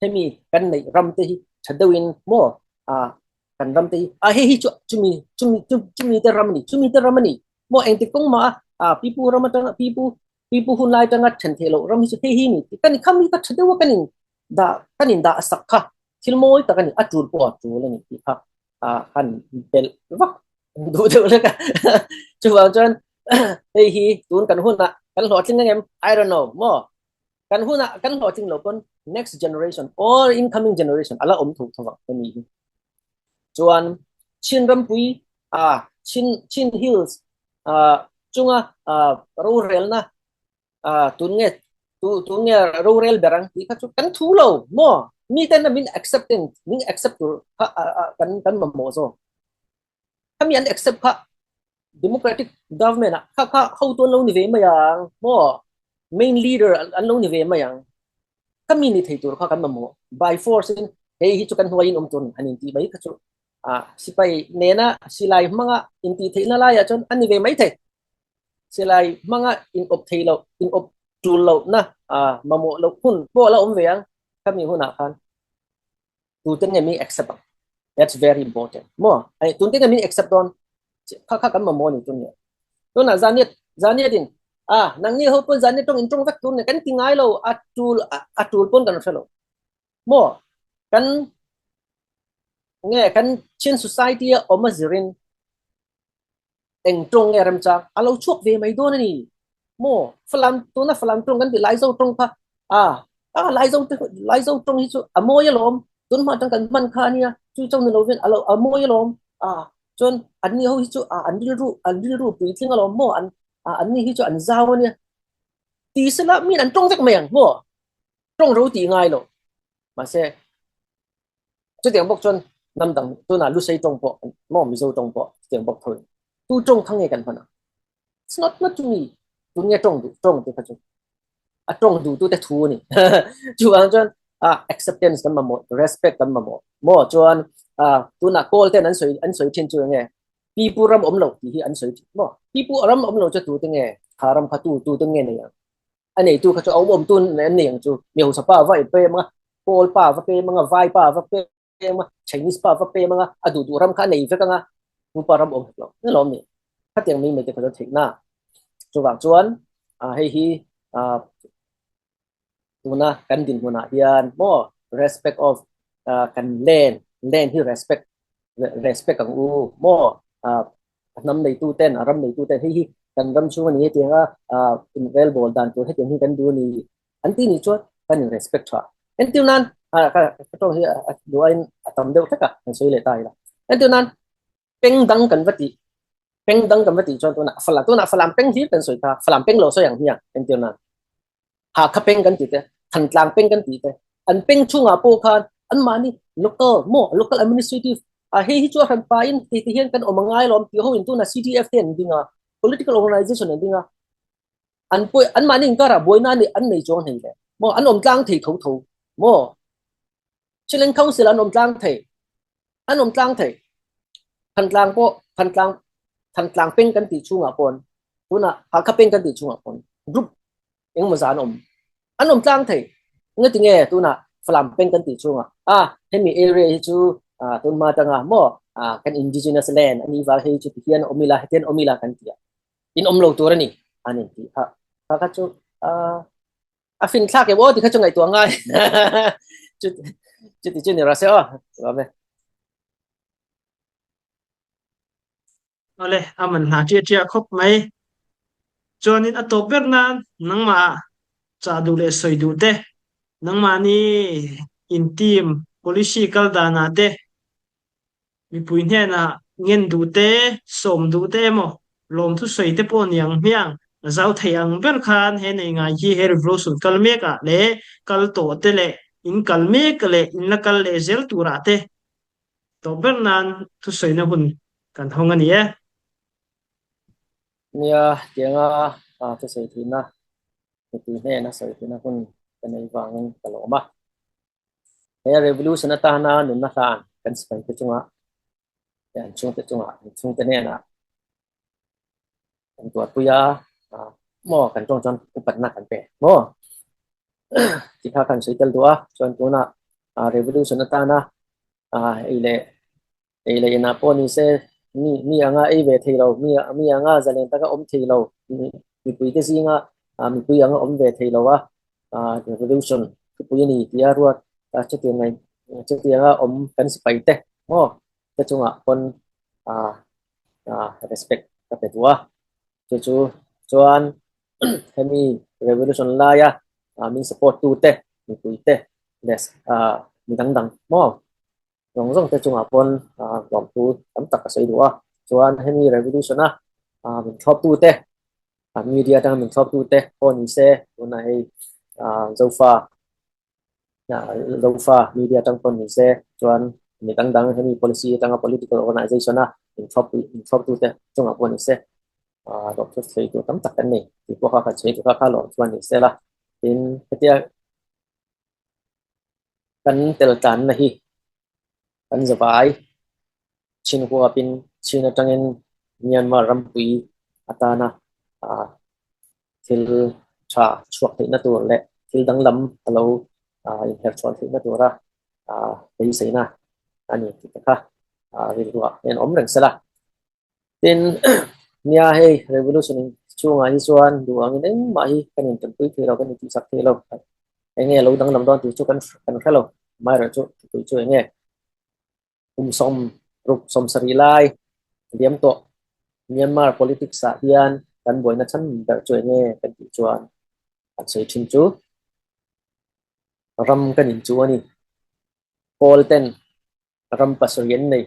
hemi kan neih ram te hi tha deuhin maw kan ram te hi a hei hi chu chumi chumi chumi te ram ani chumi te ram ani maw engtik kawng mah a pipu ram atanga pipu pipu hun lai atanga then theih loh ram hi chu hei hi ni kan khami kha tha deuha kan in dah kan in dah sak kha thil mawi tak ani a tul pawh a tul ani tih kha han belh vak duh deuh lek a chuvang chuan hei hi tun kan hunah kan hlawhtling ang em I don't know maw kan hunah kan hlawhtling lo pawn next generation or incoming generation ala awm tho tho vang hemi hi chuan Chin rampui a Chin Chin Hills a chunga rorelna tun nge tu tun nge rorel ber ang tih kha chu kan thu lo maw mi ten min acceptance min accept tur kha kan kan mamawh zawk khami an accept kha democratic government ah kha kha hotu an lo ni ve mai ang maw main leader an lo ni ve mai ang khami ni thei tur kha kan mamawh by force in hei hi chu kan hnuaiin awm tur an intih mai kha chu a sipai nena silai hmanga intih theihna laiah chuan an ni ve mai thei silai hmanga in awp thei loh in awp tul lohna mamawh loh hun pawh la awm ve ang khami hunah khan tute nge mi accept ang that's very important maw ai tute nge mi accept dawn kha kha kan mamawh ni tun nge tunah zaniat zaniat in a nangni ho pawn zaniat tawng in tawng vek tur ne kan ti ngai lo a tul a tul pawn kan hre lo maw kan nge kan Chin society a awm a zirin eng tawng nge remchang a lo chhuak ve mai dawn a ni maw Falam tuna Falam tawng kan tih Laizo tawng kha a a Laizo te Laizo tawng hi chu a mawi alawm tun hma atang kan hman kha ania chu chauh ni lovin a lo a mawi alawm a chuan anni ho hi chu a an rilru an rilru puitling alawm maw an a anni hi chu an zau ania ti sela min an tawng vek mai ang maw tawng ro tih ngai lo mahse chutiang bawk chuan hnam dang tunah Lusei tawng pawh maw Mizo tawng pawh chutiang bawk tho in tu tawng kha nge kan hman a it's not not to me tun nge tawng duh tawng te kha chu a tawng duh tu te thu ani chuvang chuan a acceptance kan mamawh respect kan mamawh maw chuan a tunah kawl ten an sawi an sawi thin chu nge pipu ram awm lo tih hi an sawi thin maw pipu ram awm lo chu tu te nge kha ram kha tu tu te nge nei ang a neitu kha chu a awm awm tu an nei ang chu mi hausa pa va pem anga kawl pa va pem anga vai pa va pem anga Chinese pa va pem anga a duh duh ram kha a nei vek anga pupa ram awm hek lo ni lawm ni khatiang mai mai te kha chuan theihna chuvang chuan hei hi tuna kan dinhmunah hian maw respect of kan land land hi respect respect ang u maw a hnam neitu ten a ram neitu ten hei hi kan ram chhung a ni hetiang a inrel bawl dan tur hetiang hi kan duh a ni an tih nih chuan kan in respect tha entir nan ka tawng hi a duain a tam deuh hlek a kan sawi leh ta ila entir nan peng dang kan va tih peng dang kan va tih chuan tunah falam tunah falam peng hlir kan sawi kha falam peng lo sawi ang hian entir nan Hakha peng kan tih te, Thantlang peng kan tih te, an peng chungah pawh khan anmahni local maw local administrative a hei hi chu a hran pa in hei ti hian kan awm a ngai lawm tih ho in tunah CDF te an ding a, political organization an ding a, an pawi anmahni inkarah buaina an an nei chuang hlei le maw an awm tlang thei tho tho maw Chinland Council an awm tlang thei an awm tlang thei Thantlang pawh Thantlang Thantlang peng kan tih chhungah pawn tunah Hakha peng kan tih chhungah pawn group. Engmaw zan awm an awm tlang thei. Engati nge tunah Falam peng kan tih chhungah a hemi area hi chu tun hma atanga maw kan indigenous land a nih vang hei chu tihian awm ila hetian awm ila kan ti a, in awm lo tur a ni an intih kha. Kha kha chu a fin thlak em aw ti kha chu ngaihtuah ngai chuti chu ni rawh se aw. Chuam e. Awle, a man hna ṭiah ṭiah khawp mai. Chuanin a tawp ber nan nangmah chah duh leh sawi duh te, nangmahni in team policy kal danah te, mipui hnenah ngen duh te, sawm duh te emaw, lawmthu sawi te pawh ni ang hmiang, a zau thei ang ber khan he nei ngai hi he revolution kal mek ah leh kal tawh te leh in kal mek leh in la kal leh zel turah te Tawp ber nan thusawina hun kan hawng a ni e. Nia, tianga thusawi theihna, mipui hnena sawi theihna hun ka nei vangin ka lawm a. He revolution atana nunna hlan kan sipaite chungah leh an chhungte chungah, an chhungte hnenah kan tuarpui a, maw kan tawng chuan upatna kan pe maw? Tih kha kan sawi tel duh a, chuan tunah revolution atana ei leh ei leh inah pawh ni se mi mi anga ei ve thei lo, mi mi anga zalen taka awm thei lo, mipui te zinga mipui anga awm ve thei lo a, revolution thupui a ni tia ruat chutiang ngaih chutianga awm kan sipai te maw te chungah pawn respect ka pe duh a, chu chu chuan hemi revolution laia min support tu te mipui te leh mi dang dang maw zawng zawng te chungah pawn lawmthu tam tak ka sawi duh a, chuan hemi revolution a min thlawp tu te media atanga min thlawp tu te pawh ni se tunah hei Zofa Zofa media atang pawh ni se chuan mi dang dang hemi policy atanga political organization a min thlawp min thlawp tu te chungah pawh ni se lawmthu sawi tur tam tak kan nei tih pawh kha kan sawi tur kha kha lawm chuan ni se la tin hetia kan tel tlanna hi kan zavai chin huapin chin atangin Myanmar rampui atana thil tha chhuak theihna tur leh thil danglam a lo inherchhuah theihna tura beiseina a ni tih te kha rilruah hian awm reng se la. Tin, nia hei revolution chhungah hi chuan duh angin engmah hi kan intanpui thei lo, kan intihsak thei lo. Enge lo danglam dawn tih chu kan hre lo, amaherawhchu thupui chu enge? Kum 60 70 lai liam tawh Myanmar politics ah hian kan buaina chhan ber chu enge kan tih chuan an sawi thin chu ram kan in chu a ni. Kawl ten ram pasarih an nei.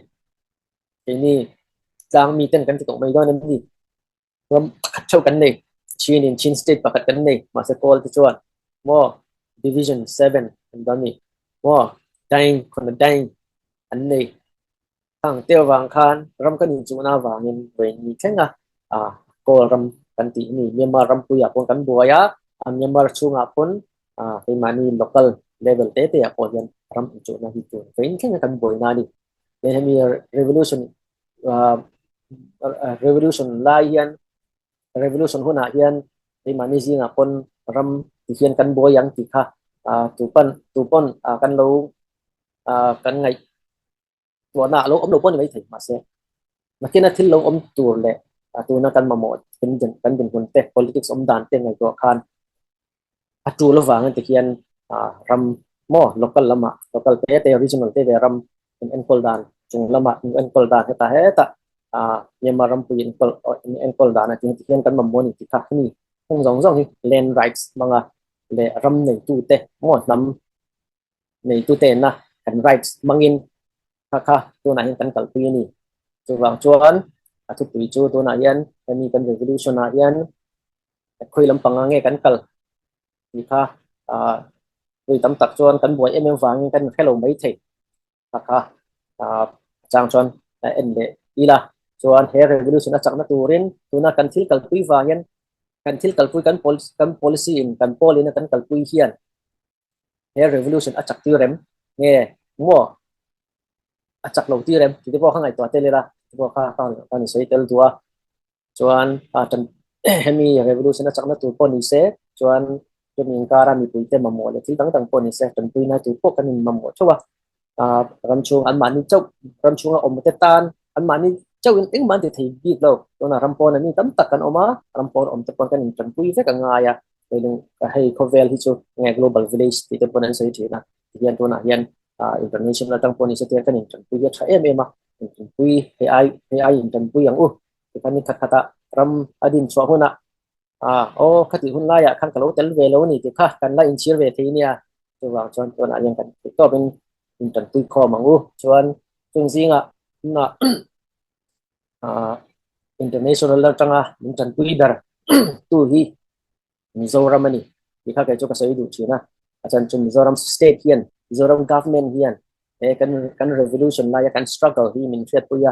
Keini tlang mi ten kan ti tawh mai dawn em ni? Ram pakhat theuh kan nei. Chin in Chin state pakhat kan nei. Mahse Kawl te chuan maw Division 7 an dawn ni. Maw Daing khawna Daing an nei. Khang te avang khan ram kan inchuhna avangin vawiin ni thleng a Kawl ram kan tih a ni. Myanmar rampuiah pawh kan buai a, Myanmar chhungah pawn keimahni local level te te ah pawh hian ram inchuhna hi tun vawiin thleng a kan buaina a ni. Hemi revolution revolution lai hian revolution hunah hian keimahni zingah pawn ram ti hian kan buai ang tih kha tu pawn tu pawn kan lo kan ngaih tuahna a lo awm lo pawh ni maithei mahse nakina thil lo awm tur leh tuna kan mamawh kan din kan dinhmun te politics awm dan te ngaihtuah khan a tul avangin tihian ram maw local lamah local te te regional te te ram in enkawl dan chung lamah in enkawl dan hetah hetah Myanmar rampui enkawl in enkawl dan a tih tihian kan mamawh a ni tih kha hemi heng zawng zawng hi land rights hmanga leh ram neitute maw hnam neitutena kan rights hmangin kha kha tunah hian kan kalpui a ni. Chuvang chuan a thupui chu tunah hian hemi kan revolution ah hian khawi lampang ah nge kan kal tih kha ah vawi tam tak chuan kan buai em em vangin kan inhre lo mai thei kha kha ah chang chuan a en leh ila chuan he revolution a chakna turin tuna kan thil kalpui vangin kan thil kalpui kan kan policy in kan pawl in a kan kalpui hian he revolution a chak tir em nge maw a chak lo tir em tih te pawh kha ngaihtuah tel ila te pawh kha ka ni sawi tel duh a chuan a hemi revolution a chakna tur pawh ni se chuan. Chuan chumi inkara mipuite mamawh leh thil dang dang pawh ni se tanpuina tur pawh kan inmamawh theuh a. Ram chhung anmahni chauh ram chhunga awm te tan anmahni chauhin engmah an ti thei bik lo. Tunah ram pawn ami tam tak kan awm a, ram pawn awm te pawn kan intanpui vek a ngai a. Hei khawvel hi chu nge global village tih te pawn an sawi thin a. Tihian tunah hian international atang pawh ni se tihian kan intanpui hi a tha em em a. Intanpui hei ai hei ai intanpui ang u. Tikhan ni khat khatah ram a din chhuah hunah Ah, aw, khatih hun laiah khan ka lo tel ve lo a ni tih kha kan la inchhir ve thei nia. Chuvang chuan tunah hian kan theih tawpin in tanpui khawm ang u. Chuan chung zingah tunah ah international atanga min tanpui ber tu hi Mizoram a ni tih kha kei chu ka sawi duh thin a. A chhan chu Mizoram state hian, Mizoram government hian he kan kan revolution laia kan struggle hi min hriatpui a.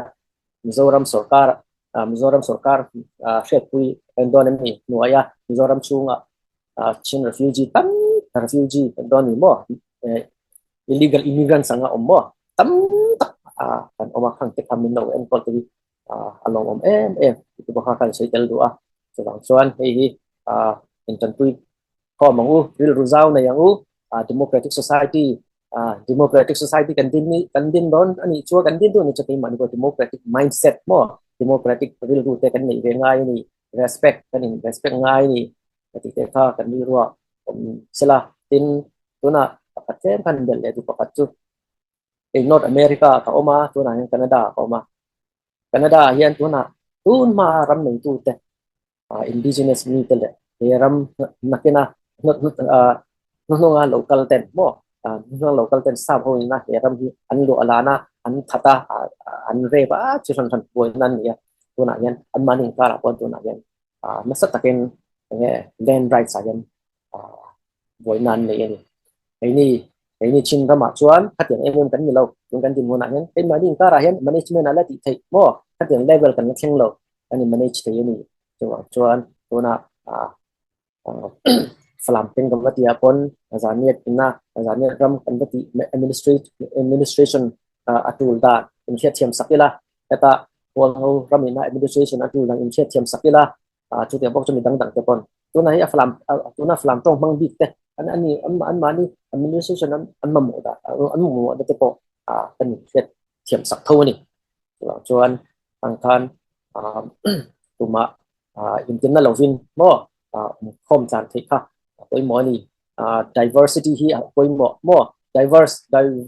Mizoram sorkar Mizoram sorkar hriatpui kan dawn em ni hnuaia Mizoram chhunga Chin refugee tam refugee kan dawn ni maw illegal immigrants anga awm maw tam tak kan awm a khang te kha min lo enkawl te hi a lawmawm em em tih te pawh kha kan sawi tel duh a chuvang chuan hei hi intanpui khawm ang u rilru zau nei ang u democratic society Democratic society kan din ni kan din dawn a nih chuan kan din duh a nih chuan keimahni pawh democratic mindset maw democratic rilru te kan neih ve ngai a ni respect kan in respect ngai a ni ka tih te kha kan rilrua awm sela tin tunah pakhat tlem khan belh leh duh pakhat chu kei North America ka awm a tunah hian Canada ka awm a Canada ah hian tunah tun hma ram neitu te indigenous mite leh he ram nakina hnuhnunga local ten maw hnuhnunga local ten sap ho ina he ram hi an luah lan a an that a an rep a chi hran hran buaina an nei a tunah hian anmahni inkarah pawh tunah hian nasa takin enge land rights ah hian buaina an nei a ni keini keini chin ramah chuan khatiang em em kan ni lo tun kan dinhmunah hian keimahni inkarah hian management a la tih theih maw khatiang level kan la thleng lo kan in manage thei a ni. Chuvang chuan tunah ah Falam peng kan va tih ah pawn Zaniat ina Zaniat ram kan va tih administration a tul dan in hriatthiam sak ila hetah Hualngo ram ina administration a tul dan in hriatthiam sak ila chutiang bawk chu mi dang dang te pawn tunah hi a Falam tuna Falam tawng hmang bik te an ani anmahni administration an mamawh dah an mamawh te pawh kan in hriatthiam sak tho a ni. Chuvang chuan ang khan tumah intinna lovin maw awmkhawm tlan theih kha a pawimawh a ni. Diversity hi a pawimawh maw diverse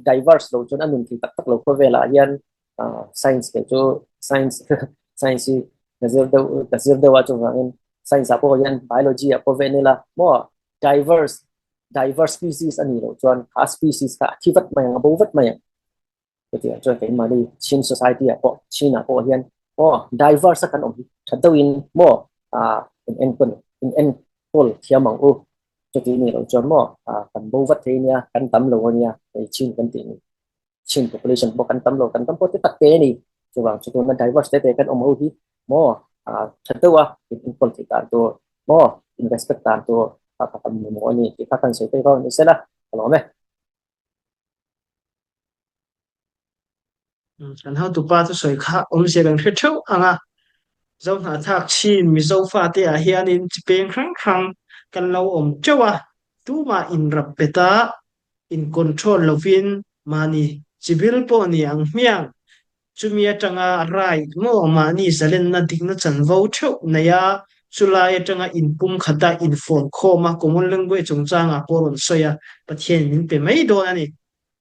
diverse lo chuan a nun thei tak tak lo khawvelah hian science te chu science science hi ka zir deuh ka zir deuh a chuvangin science ah pawh hian biology ah pawh ven ila maw diverse diverse species a nih loh chuan kha species kha a thi vat mai ang a bo vat mai ang. Chutiang chuan keimahni Chin society ah pawh Chin ah pawh hian maw diverse a kan awm hi tha deuhin maw ah in enkawl in enkawl thiam ang u. Chuti nih loh chuan maw ah kan bo vat thei ania kan tam lo ania hei Chin kan tih ni Chin population pawh kan tam lo kan tam pawh te tak te a ni. Chuvang chu tuna diverse te te kan awm ho hi maw ah tha deuh a in enkawl theih dan tur maw in respect dan tur kha ka tam mamawh a ni tih kha kan sawi phei vau ni sela ka lawm e. Kan hotupa chu sawi kha awmzia kan hre theuh ang a, Zohnahthlak chin Mizo fate ah hianin chi peng hrang hrang kan lo awm teuh a, tumah inrap bet a, in control lovin mahni chibil pawh ni ang hmiang chumi atanga right maw mahni zalenna dikna chanvo theuh nei a, chulai atanga inpumkhata infawnkhawm a common language chungchangah pawh rawn sawi a, Pathian min pe mai dawn a ni.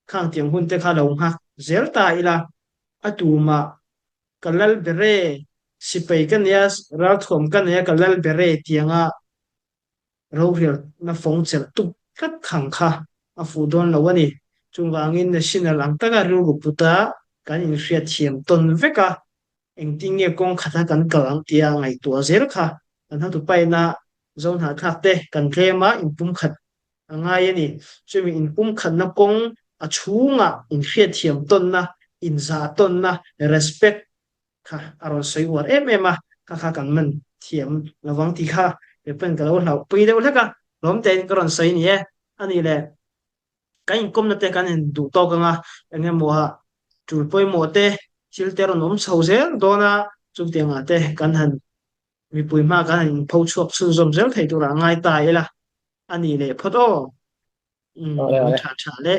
Khang tiang hun te kha lo nghak zel ta ila, a tumah ka lal ber e, sipai ka nia, ralthuam ka nia ka lal ber e tianga rorelna fawng chelh tuk tlat khang kha a fuh dawn lo a ni. Chuvangin national ang taka rilru puta kan inhriatthiam tawn vek a, engtin nge kawng khata kan kal ang tia ngaihtuah zel kha kan hotu paina Zohnahthlak te kan tlem a, inpumkhat a ngai a ni. Chumi inpumkhatna kawng a chhungah inhriatthiam tawnna, inzah tawnna, respect, kha a rawn sawi uar em em a, kha kha kan man thiam lovang tih kha keipawn ka lo hlauhpui deuh hlek a, lawm tein ka rawn sawi ni e. A nih le, kan inkawmna te kan in duh tawk ang a, eng emaw ah tul pawimawh te thil te rawn awm chho zel dawn a, chutiangah te kan han mipui hma kan han inpho chhuak chhunzawm zel thei turah a ngai ta ila. A ni leh phawt aw. Awle awle. Tha tha le.